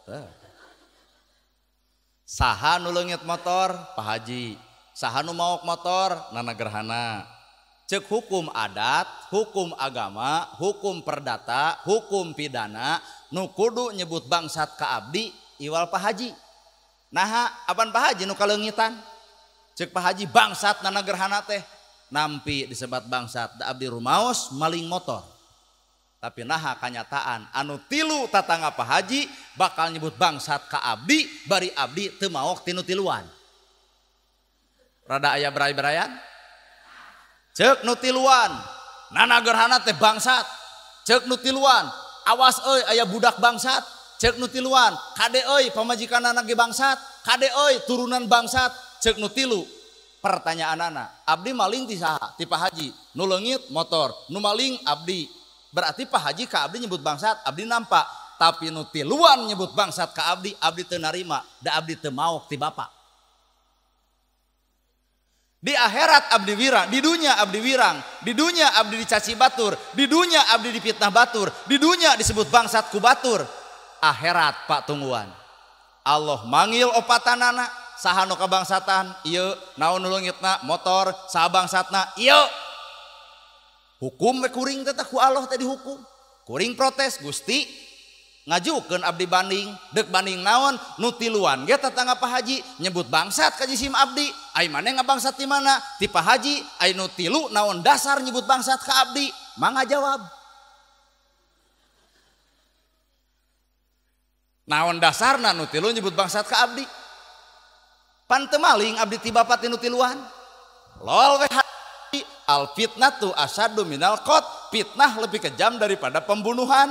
saha nu leungit motor Pak Haji saha nu maok motor nana gerhana cek hukum adat hukum agama hukum perdata hukum pidana nu kudu nyebut bangsat ka abdi iwal Pak Haji. Naha apan Pak Haji nu kaleungitan cek Pak Haji bangsat nana gerhana teh nampi disebat bangsat da abdi rumaos maling motor tapi naha kanyataan anu tilu tatangga Pak Haji bakal nyebut bangsat ka abdi bari abdi teu maok tinu tiluan rada aya beray-berayan cek nu tiluan nana gerhana teh bangsat cek nu tiluan awas euy aya budak bangsat cek nu tiluan kade euy pamajikanana ge bangsat kade euy turunan bangsat cek nu tilu pertanyaanana abdi maling ti saha ti Pak Haji nu leungit motor nu maling abdi berarti Pak Haji ka abdi nyebut bangsat abdi nampak tapi nu tiluan nyebut bangsat ka abdi abdi teu narima da abdi teu maok ti bapak. Di akhirat abdi wirang, di dunia abdi wirang, di dunia abdi dicaci batur, di dunia abdi dipitnah batur, di dunia disebut bangsat ku batur. Akhirat Pak tungguan. Allah manggil opatanana, saha nu kabangsatan, ieu, naon nu leungitna motor, saha bangsatna, ieu. Hukum we kuring teh ku Allah teh dihukum. Kuring protes Gusti ngajukeun abdi banding, deuk banding naon nu tiluan ge tetangga Pak Haji nyebut bangsat ka jisim abdi, ai maneh ngabangsat ti mana? Ti Pak Haji, ai nu tilu naon dasar nyebut bangsat ka abdi? Mangga jawab. Naon dasarna nu tilu nyebut bangsat ka abdi? Pan teu maling abdi ti bapak ti nu tiluan. Lol we al fitnatu asyaddu minal qat, fitnah lebih kejam daripada pembunuhan.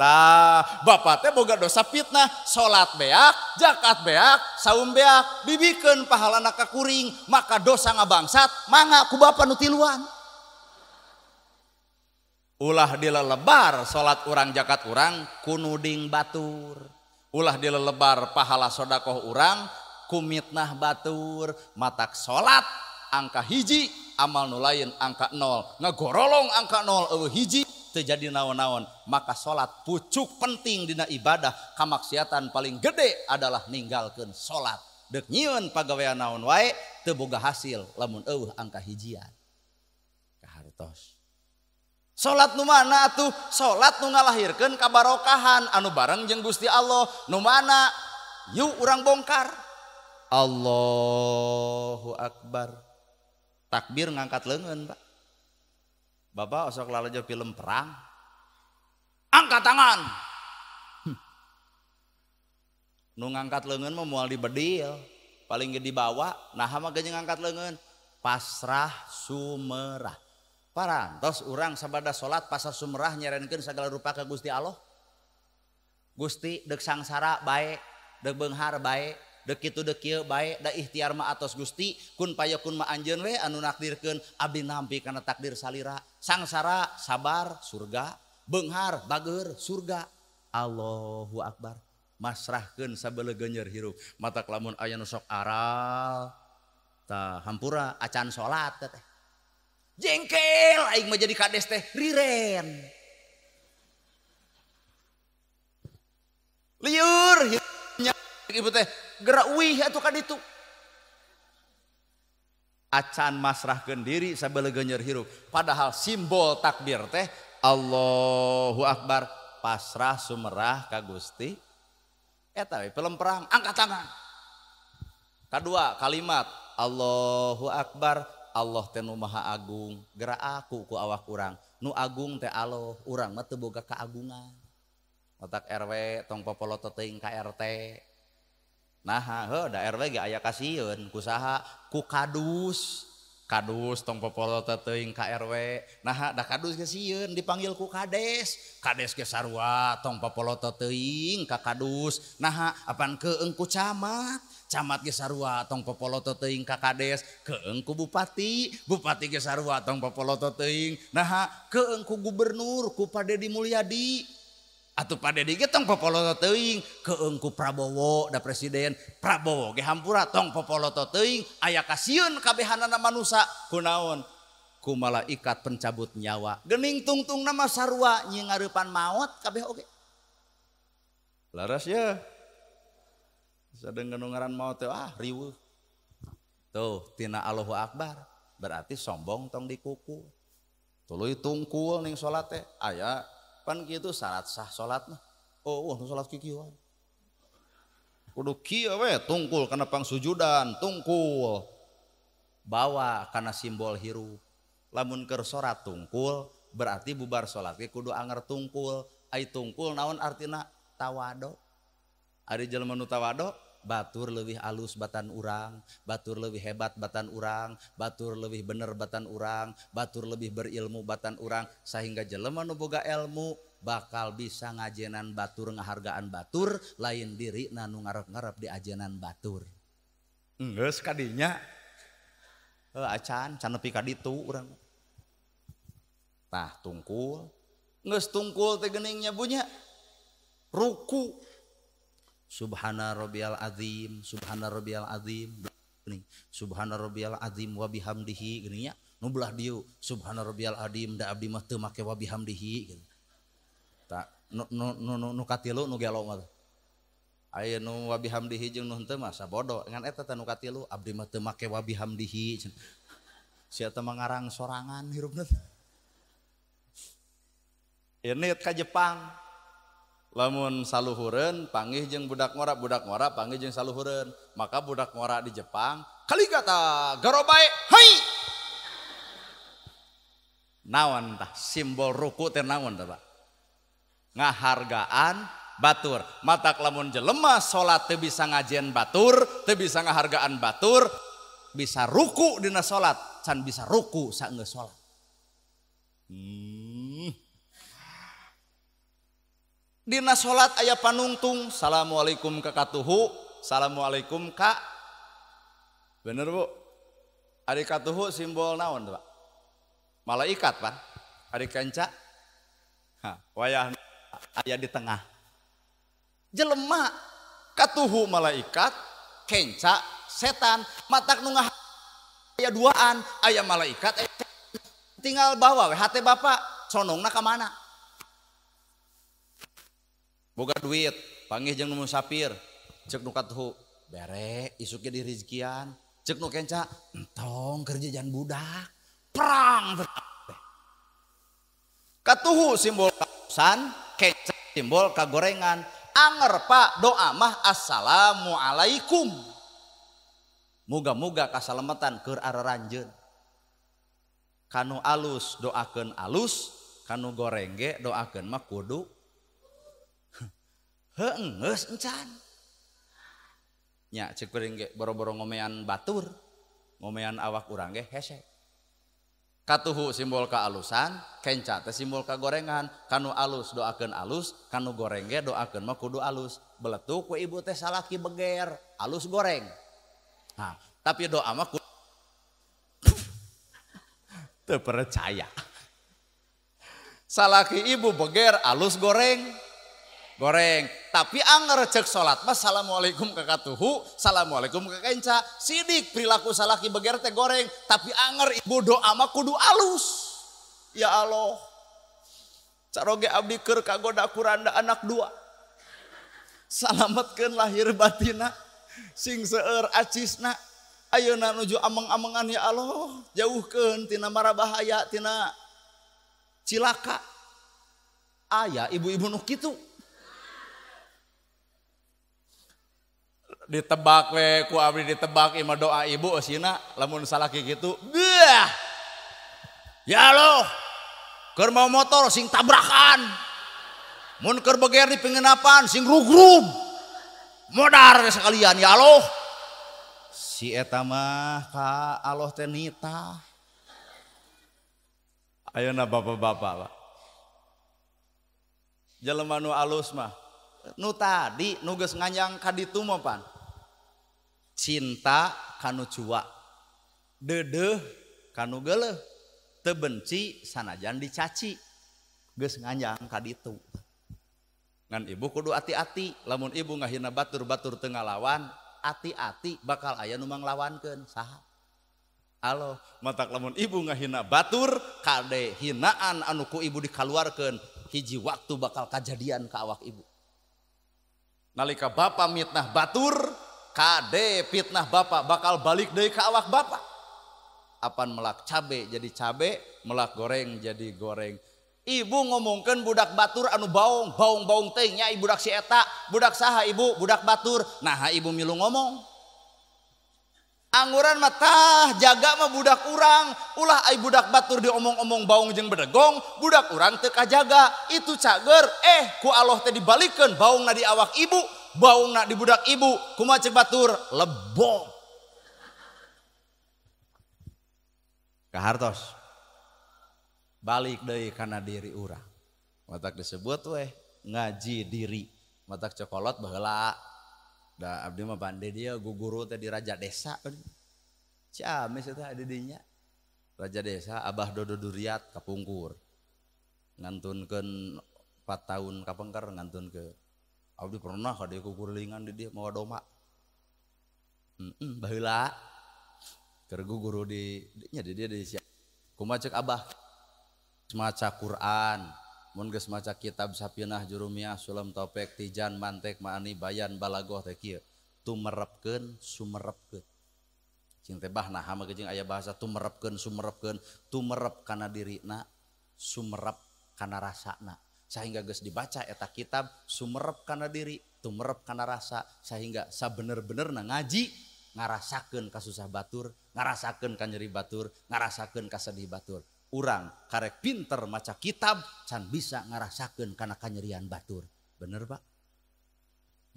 Tah, bapak teh boga dosa fitnah, salat beak, zakat beak, saum beak, dibikeun pahalana ka kuring, maka dosa ngabangsat mangga ku bapak nu tiluan. Ulah dilelebar salat urang zakat urang ku nuding batur. Ulah dilelebar pahala sodakoh urang ku mitnah batur. Matak salat angka hiji, amal nu lain angka 0, ngagorolong angka 0 eueuh hiji terjadi naon-naon. Maka salat pucuk penting dina ibadah, kamaksiatan paling gede adalah ninggalkeun salat. Deuk nyieun pagawean naon wae teu boga hasil lamun eueuh angka hijian. Kahartos. Salat nu mana atuh? Salat nu ngalahirkeun kabarokahan anu bareng jeung Gusti Allah. Nu mana? Yuk urang bongkar. Allahu Akbar. Takbir ngangkat leungeun, Pak. Bapak osok lalajo film perang. Angkat tangan. Nu ngangkat leungeun mah moal dibedil, paling ge dibawa, nah mah ge ngangkat leungeun. Pasrah sumerah. Parantos urang sabada salat pasrah sumerah nyerenkeun sagala rupa ka Gusti Allah. Gusti deuk sangsara bae, deuk beunghar bae, deuk kitu deuk kieu bae, da ikhtiar mah atos Gusti, kun payakun mah anjeun we anu nakdirkeun abdi nampi kana takdir salira. Sangsara sabar surga, beunghar bageur surga. Allahu Akbar. Masrahkeun sabeleugeunyer hirup. Matak lamun aya nu sok aral tah hampura acan salat teh. Jengkel aing mah jadi kades teh riren. Liur nya ibu teh gerak uih atuh ka ditu. Acan masrahkeun diri sabeleugeunyer hirup. Padahal simbol takbir teh Allahu Akbar, pasrah sumerah ka Gusti. Eta we film perang angkat tangan. Kadua kalimat Allahu Akbar, Allah teh nu maha agung, gerak aku ku awak urang. Nu agung teh Allah, urang mah teu boga keagungan. Otak RW tong popoloto teuing ka RT. Nah, heuh da RW ge aya kasieun ku saha? Ku kadus. Kadus tong popoloto teuing ka RW. Nah, da kadus ge sieun dipanggil ku kades. Kades ge sarua tong popoloto teuing ka kadus. Nah, apan keung ku camat. Camat ge sarua tong popoloto teuing ka kades, keung ku bupati, bupati ge sarua tong popoloto teuing. Nah, keung ku gubernur, ku Pak Dedi Mulyadi. Atuh Pak Dedi ge tong popoloto teuing, keung ku Prabowo da presiden. Prabowo ge hampura tong popoloto teuing, aya kasieun kabehanana manusa. Kunaon? Ku malaikat pencabut nyawa. Geuning tungtungna mah sarua nyi ngareupan maot kabeh oge. Laras ya. Sadeng ngaran maot teh ah riweuh. Tuh tina Allahu Akbar berarti sombong tong dikuku. Tuluy tungkul ning salat teh aya pan kitu syarat sah salat mah. Oh, wah nu salat kikieuan. Kudu kieu we tungkul kana pangsujudan, tungkul. Bawa kana simbol hirup. Lamun keur salat tungkul berarti bubar salat ge kudu anger tungkul. Ai tungkul naon artina? Tawado. Ari jelema nu tawado batur leuwih alus batan urang, batur leuwih hebat batan urang, batur leuwih bener batan urang, batur leuwih berilmu batan urang, sehingga jelema nu boga ilmu bakal bisa ngajenan batur, ngahargaan batur, lain diri nu ngarep-ngarep diajenan batur. Geus kadinya. Heuh acan can nepi ka ditu urang. Tah tungkul, geus tungkul teh geuning nya bunya. Ruku. Subhana rabbiyal azim, subhana rabbiyal azim, geuning. Subhana rabbiyal azim wa bihamdihi geuning nya. Nu belah dieu subhana rabbiyal azim da abdi mah teu make wa bihamdihi gitu. Tah nu nu nu nu katilu nu gelo mah. Aya nu wa bihamdihi jeung nu henteu mah sabodo ngan eta teh nu katilu abdi mah teu make wa bihamdihi. Sia teh mangarang sorangan hirupna. Ini ka Jepang. Lamun saluhureun panggih jeung budak ngora panggih jeung saluhureun. Maka budak ngora di Jepang kaligata garobae hai. Naon tah simbol ruku teh naon tah Pak? Ngahargaan batur. Matak lamun jelema salat teu bisa ngajen batur, teu bisa ngahargaan batur, bisa ruku dina salat, can bisa ruku saenggeus salat. Dina salat aya panungtung, assalamualaikum ka katuhu, assalamualaikum ka. Bener Bu? Ari katuhu simbol naon Pak? Malaikat Pak. Ari kenca? Hah, wayah aya di tengah. Jelema katuhu malaikat, kenca setan, matak nu aya duaan, aya malaikat, aya tinggal bawa we hate bapak, conongna ka mana? Boga duit, panggih jeung nu musafir, cek nu katuhu, bere isuk ge dirizkian, cek nu kenca, entong kerja jangan budak, perang. Katuhu simbol kausan, kenca simbol kagorengan. Anger Pak doa mah assalamualaikum. Muga-muga kasalamatan keur araranjeun. Kanu alus doakeun alus, kanu goreng ge doakeun mah kudu heuh geus encan. Nya ceuk kuring ge boro-boro ngomean batur, ngomean awak urang ge hese. Katuhu simbol kealusan, kenca teh simbol kagorengan. Kanu alus doakeun alus, kanu goreng ge doakeun mah kudu alus. Beletuk we ibu teh salaki beger, alus goreng. Nah, tapi doa mah kudu teu percaya. Salaki ibu beger, alus goreng. Goreng, tapi anger cek salat mah assalamualaikum ka katuhu, assalamualaikum ka kenca. Sidik perilaku salaki beger teh goreng, tapi anger ibu doa mah kudu alus. Ya Allah, caroge abdi keur kagoda kuranda anak dua. Salametkeun lahir batina, sing seueur acisna. Ayeuna nuju ameng-amengan ya Allah, jauhkeun tina mara bahaya, tina cilaka. Aya ibu-ibu nu kitu. Ditebak we ku abdi ditebak imah doa ibu eusina lamun salaki kitu. Bah. Ya Allah, keur mau motor sing tabrakan. Mun keur beger di penginapan sing rugrug. Modar sekalian ya Allah. Si eta mah ka Allah teh nita. Ayeuna bapak-bapak, Pak. Jelema nu alus mah nu tadi nu geus nganjang ka ditu mah pan. Cinta kanu cua, dedeh kanu geuleuh, teu benci sanajan dicaci, geus nganjang ka ditu. Ngan ibu kudu ati-ati, lamun ibu ngahina batur-batur teu ngalawan, ati-ati bakal aya nu manglawankeun saha. Alo, matak lamun ibu ngahina batur, kade hinaan anu ku ibu dikaluarkeun, hiji waktu bakal kajadian ka awak ibu. Nalika bapa mitnah batur, kade fitnah bapak bakal balik deui ka awak bapak. Apan melak cabe jadi cabe, melak goreng jadi goreng. Ibu ngomongkeun budak batur anu baong, baong-baong teh nya budak si eta, budak saha ibu, budak batur. Nah, ibu milu ngomong. Angguran mah tah jaga mah budak urang, ulah ai budak batur diomong-omong baong jeung bedegong, budak urang teu kajaga. Itu cager, ku Allah teh dibalikeun baongna di awak ibu, baongna di budak ibu, kumaha ceuk batur lebong. Kahartos. Balik deui kana diri urang. Matak disebut weh ngaji diri. Matak cokolot baheula. Da abdi mah bande dia guguru teh di raja desa. Ciamis eta di dinya. Raja desa Abah Dodo Duriat kapungkur. Ngantunkeun 4 tahun kapengker ngantunkeun. Abdi pernah ka dieu kukulilingan di dieu mawa domba. Baheula. Keur guguru di nya di dieu di kumaha ceuk Abah? Maca Quran, mun geus maca kitab Sapinah, Jurumiyah, Sulam Topek, Tijan, Mantek, Maani, Bayan, Balagoh teh kieu. Tumerepkeun, sumerepkeun. Cing teh bah naha mah jeung aya bahasa tumerepkeun, sumerepkeun, tumerep kana dirina, sumerep kana rasana. Sehingga geus dibaca eta kitab sumerep kana diri, tumerep kana rasa, sehingga sabener-benerna ngaji ngarasakeun kasusah batur, ngarasakeun ka nyeri batur, ngarasakeun kasedih batur. Urang karek pinter maca kitab can bisa ngarasakeun kana kanyerian batur. Bener Pak?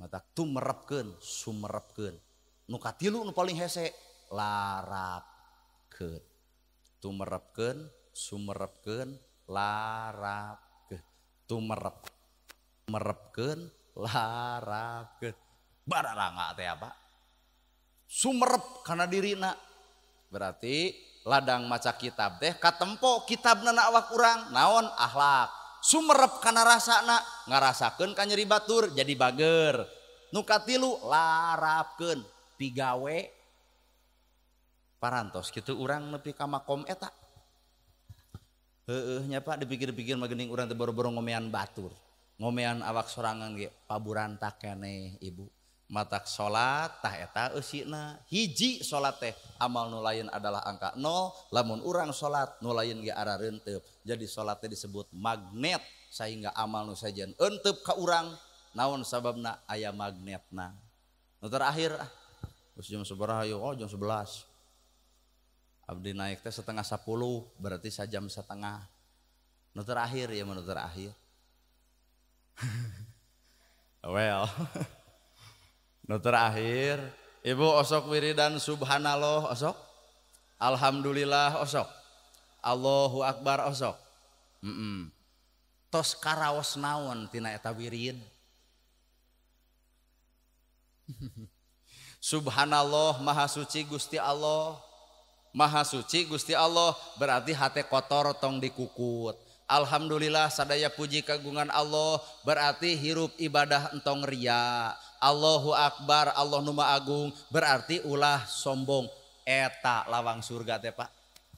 Matak tumerepkeun, sumerepkeun. Nu katilu nu paling hese larapkeun. Tumerepkeun, sumerepkeun, larapkeun. Tumerep, merepkeun, larapkeun. Bararanga teh apa? Sumerep kana dirina. Berarti ladang maca kitab teh katempo kitabna na awak urang naon akhlak sumerep kana rasana ngarasakeun ka nyeri batur jadi bager. Nu katilu larapkeun pigawe parantos kitu urang nepi ka makom eta. Heueuh nya Pak, dipikir-pikir mah geuning urang teh boro-boro ngomean batur, ngomean awak sorangan ge paburantak keneh ibu. Matak salat tah eta eusina hiji salat teh amal nu lain adalah angka 0, lamun urang salat nu lain ge arareunteup. Jadi salat teh disebut magnet sehingga amal nu sejen eunteup ka urang. Naon sababna? Aya magnetna. Nu terakhir Terus jam sabaraha yeuh? Oh jam 11. Abdi naik teh 9:30 berarti sajam setengah. Nu terakhir ya, nu terakhir. Well. Nu terakhir, ibu osok wiridan subhanallah osok. Alhamdulillah osok. Allahu akbar osok. Tos karaos naon tina eta wirid. Subhanallah maha suci Gusti Allah. Maha suci Gusti Allah berarti hate kotor tong dikukut. Alhamdulillah sadaya puji kagungan Allah berarti hirup ibadah entong ria. Allahu akbar Allah nu maha agung berarti ulah sombong. Eta lawang surga teh Pak.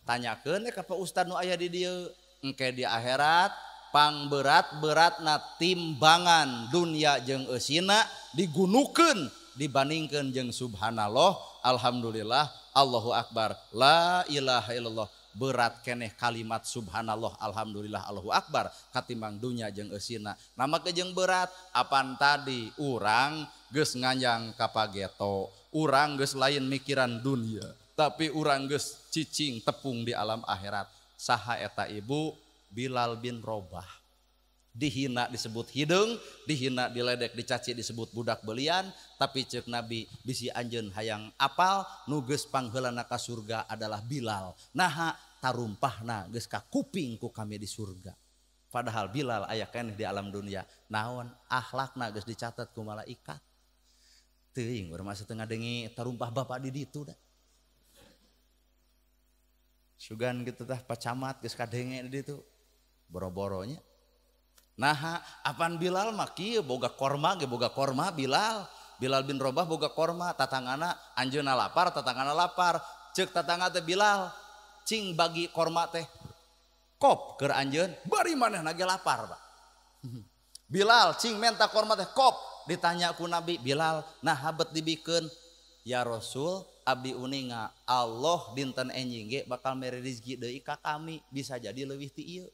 Tanyakeun ka Pak Ustad nu aya di dieu. Engke di akhirat pang berat-beratna timbangan dunia jeung eusina digunukeun dibandingkeun jeung subhanallah alhamdulillah Allahu akbar la ilaha illallah. Berat keneh kalimat subhanallah alhamdulillah Allahu akbar katimbang dunia jeung eusina. Nama jeung berat apan tadi urang geus nganjang ka pageto, urang geus lain mikiran dunia, tapi urang geus cicing tepung di alam akhirat. Saha eta ibu? Bilal bin Robah. Dihina disebut hideung, dihina diledek dicaci disebut budak belian, tapi ceuk Nabi bisi anjeun hayang apal nu geus pangheulana ka surga adalah Bilal. Naha tarumpahna geus ka kuping ku kami di surga. Padahal Bilal aya keneh di alam dunia. Naon akhlakna geus dicatat ku malaikat. Teuing urang mah satengah dengi tarumpah bapak di ditu da. Sugan gitu tah Pak Camat geus kadenge di ditu. Boro-boronya. Nah, apan Bilal mah kieu boga korma ge boga korma Bilal. Bilal bin Robah boga korma, tatangana anjeunna lapar, tatangana lapar. Ceuk tatangga teh Bilal, cing bagi korma teh. Kop keur anjeun, bari manehna ge lapar, Pak. Bilal cing menta korma teh kop, ditanya ku Nabi, Bilal, nah habet dibikeun. Ya Rasul, abdi uninga Allah dinten enjing ge bakal mere rezeki deui ka kami, bisa jadi leuwih ti ieu.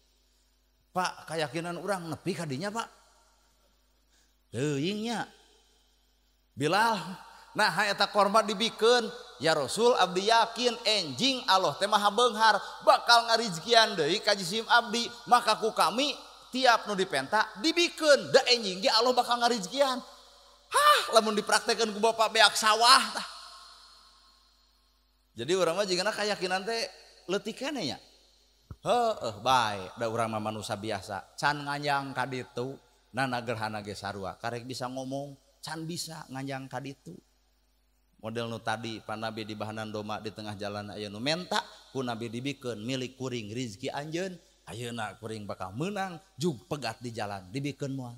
Pak, keyakinan orang nepi kadinya Pak. Teuing nya. Bilal, nah eta korma dibikeun, ya Rasul abdi yakin enjing Allah teh maha beunghar, bakal ngarizkian deui ka jisim abdi, maka ku kami tiap nu dipenta dibikeun, da enjing ge Allah bakal ngarizkian. Hah, lamun dipraktekeun ku bapak beak sawah tah. Jadi urang mah jigana keyakinan teh leutik keneh nya. Heueuh bae da urang mah manusia biasa can nganjang ka ditu nana gerhana ge sarua karek bisa ngomong can bisa nganjang ka ditu. Model nu tadi Pak Nabi di bahanan doma di tengah jalan aya nu menta ku Nabi dibikeun milik kuring rizki anjeun ayeuna kuring bakal meunang jug pegat di jalan dibikeun moal.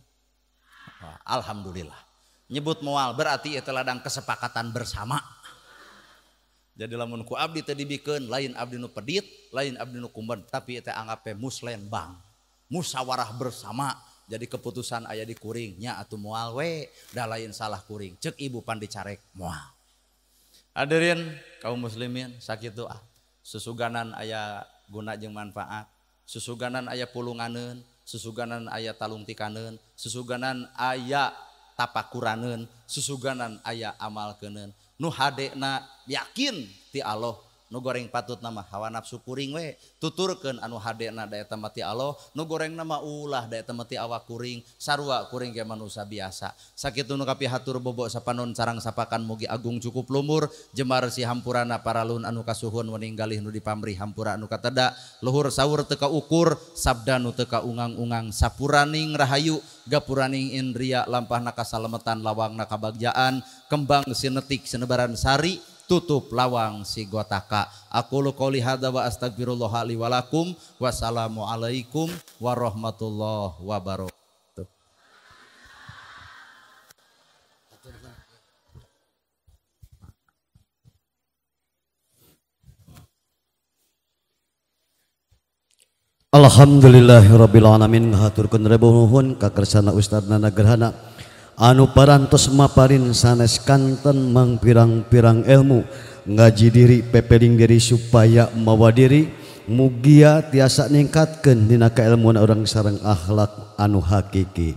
Alhamdulillah. Nyebut moal berarti eta ladang kesepakatan bersama. Jadi lamun ku abdi teh dibikeun lain abdi nu pedit, lain abdi nu kumben, tapi teh anggape muslenbang, musyawarah bersama. Jadi keputusan aya di kuring nya atuh moal we, da lain salah kuring. Ceuk ibu pan dicarek moal. Hadirin kaum muslimin sakitu ah. Susuganan aya guna jeung manfaat, susuganan aya pulunganeun, susuganan aya talungtikaneun, susuganan aya tapakuraneun, susuganan aya amalkeuneun. Nu hadena yakin ti Allah, nu goreng patut nama hawa nafsu kuring we, tuturkeun anu hadena da eta mah ti Allah, nu goreng nama ulah da eta mah ti awak kuring, sarua kuring ge manusia biasa. Sakitu nu kapihatur bobok sapanon sarang sapakan mugi agung cukup lumur, jemar si hampurana paralun anu kasuhun weninggalih nu dipamrih hampura anu kateda, luhur saur teu kaukur, sabda nu teu kaungang-ungang, sapuraning rahayu, gapuraning indria, lampahna kasalemetan lawangna kabagjaan, kembang sinetik sinebaran sari, tutup lawang si gotaka. Aku lu qouli hadza wa astagfirullah li wa lakum. Wassalamualaikum warahmatullahi wabarakatuh. Alhamdulillahirabbil alamin, haturkeun ribu nuhun ka kersana Ustadna Gerhana anu parantos maparin sanes kanten mangpirang-pirang ilmu ngaji diri pepeling diri supaya mawa diri mugia tiasa ningkatkeun dina kailmuan urang sareng akhlak anu hakiki.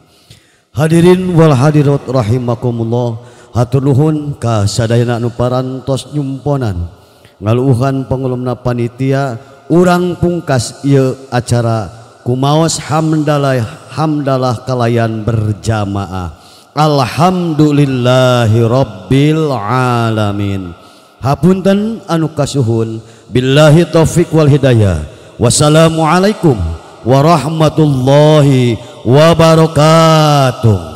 Hadirin wal hadirat rahimakumullah, Hatur nuhun ka sadayana anu parantos nyumponan ngaluuhan pangulumna panitia urang pungkas ieu acara kumaos hamdalah hamdalah kalayan berjamaah. Alhamdulillahi rabbil alamin. Hapunten anu kasuhun, billahi taufik wal hidayah. Wassalamualaikum warahmatullahi wabarakatuh.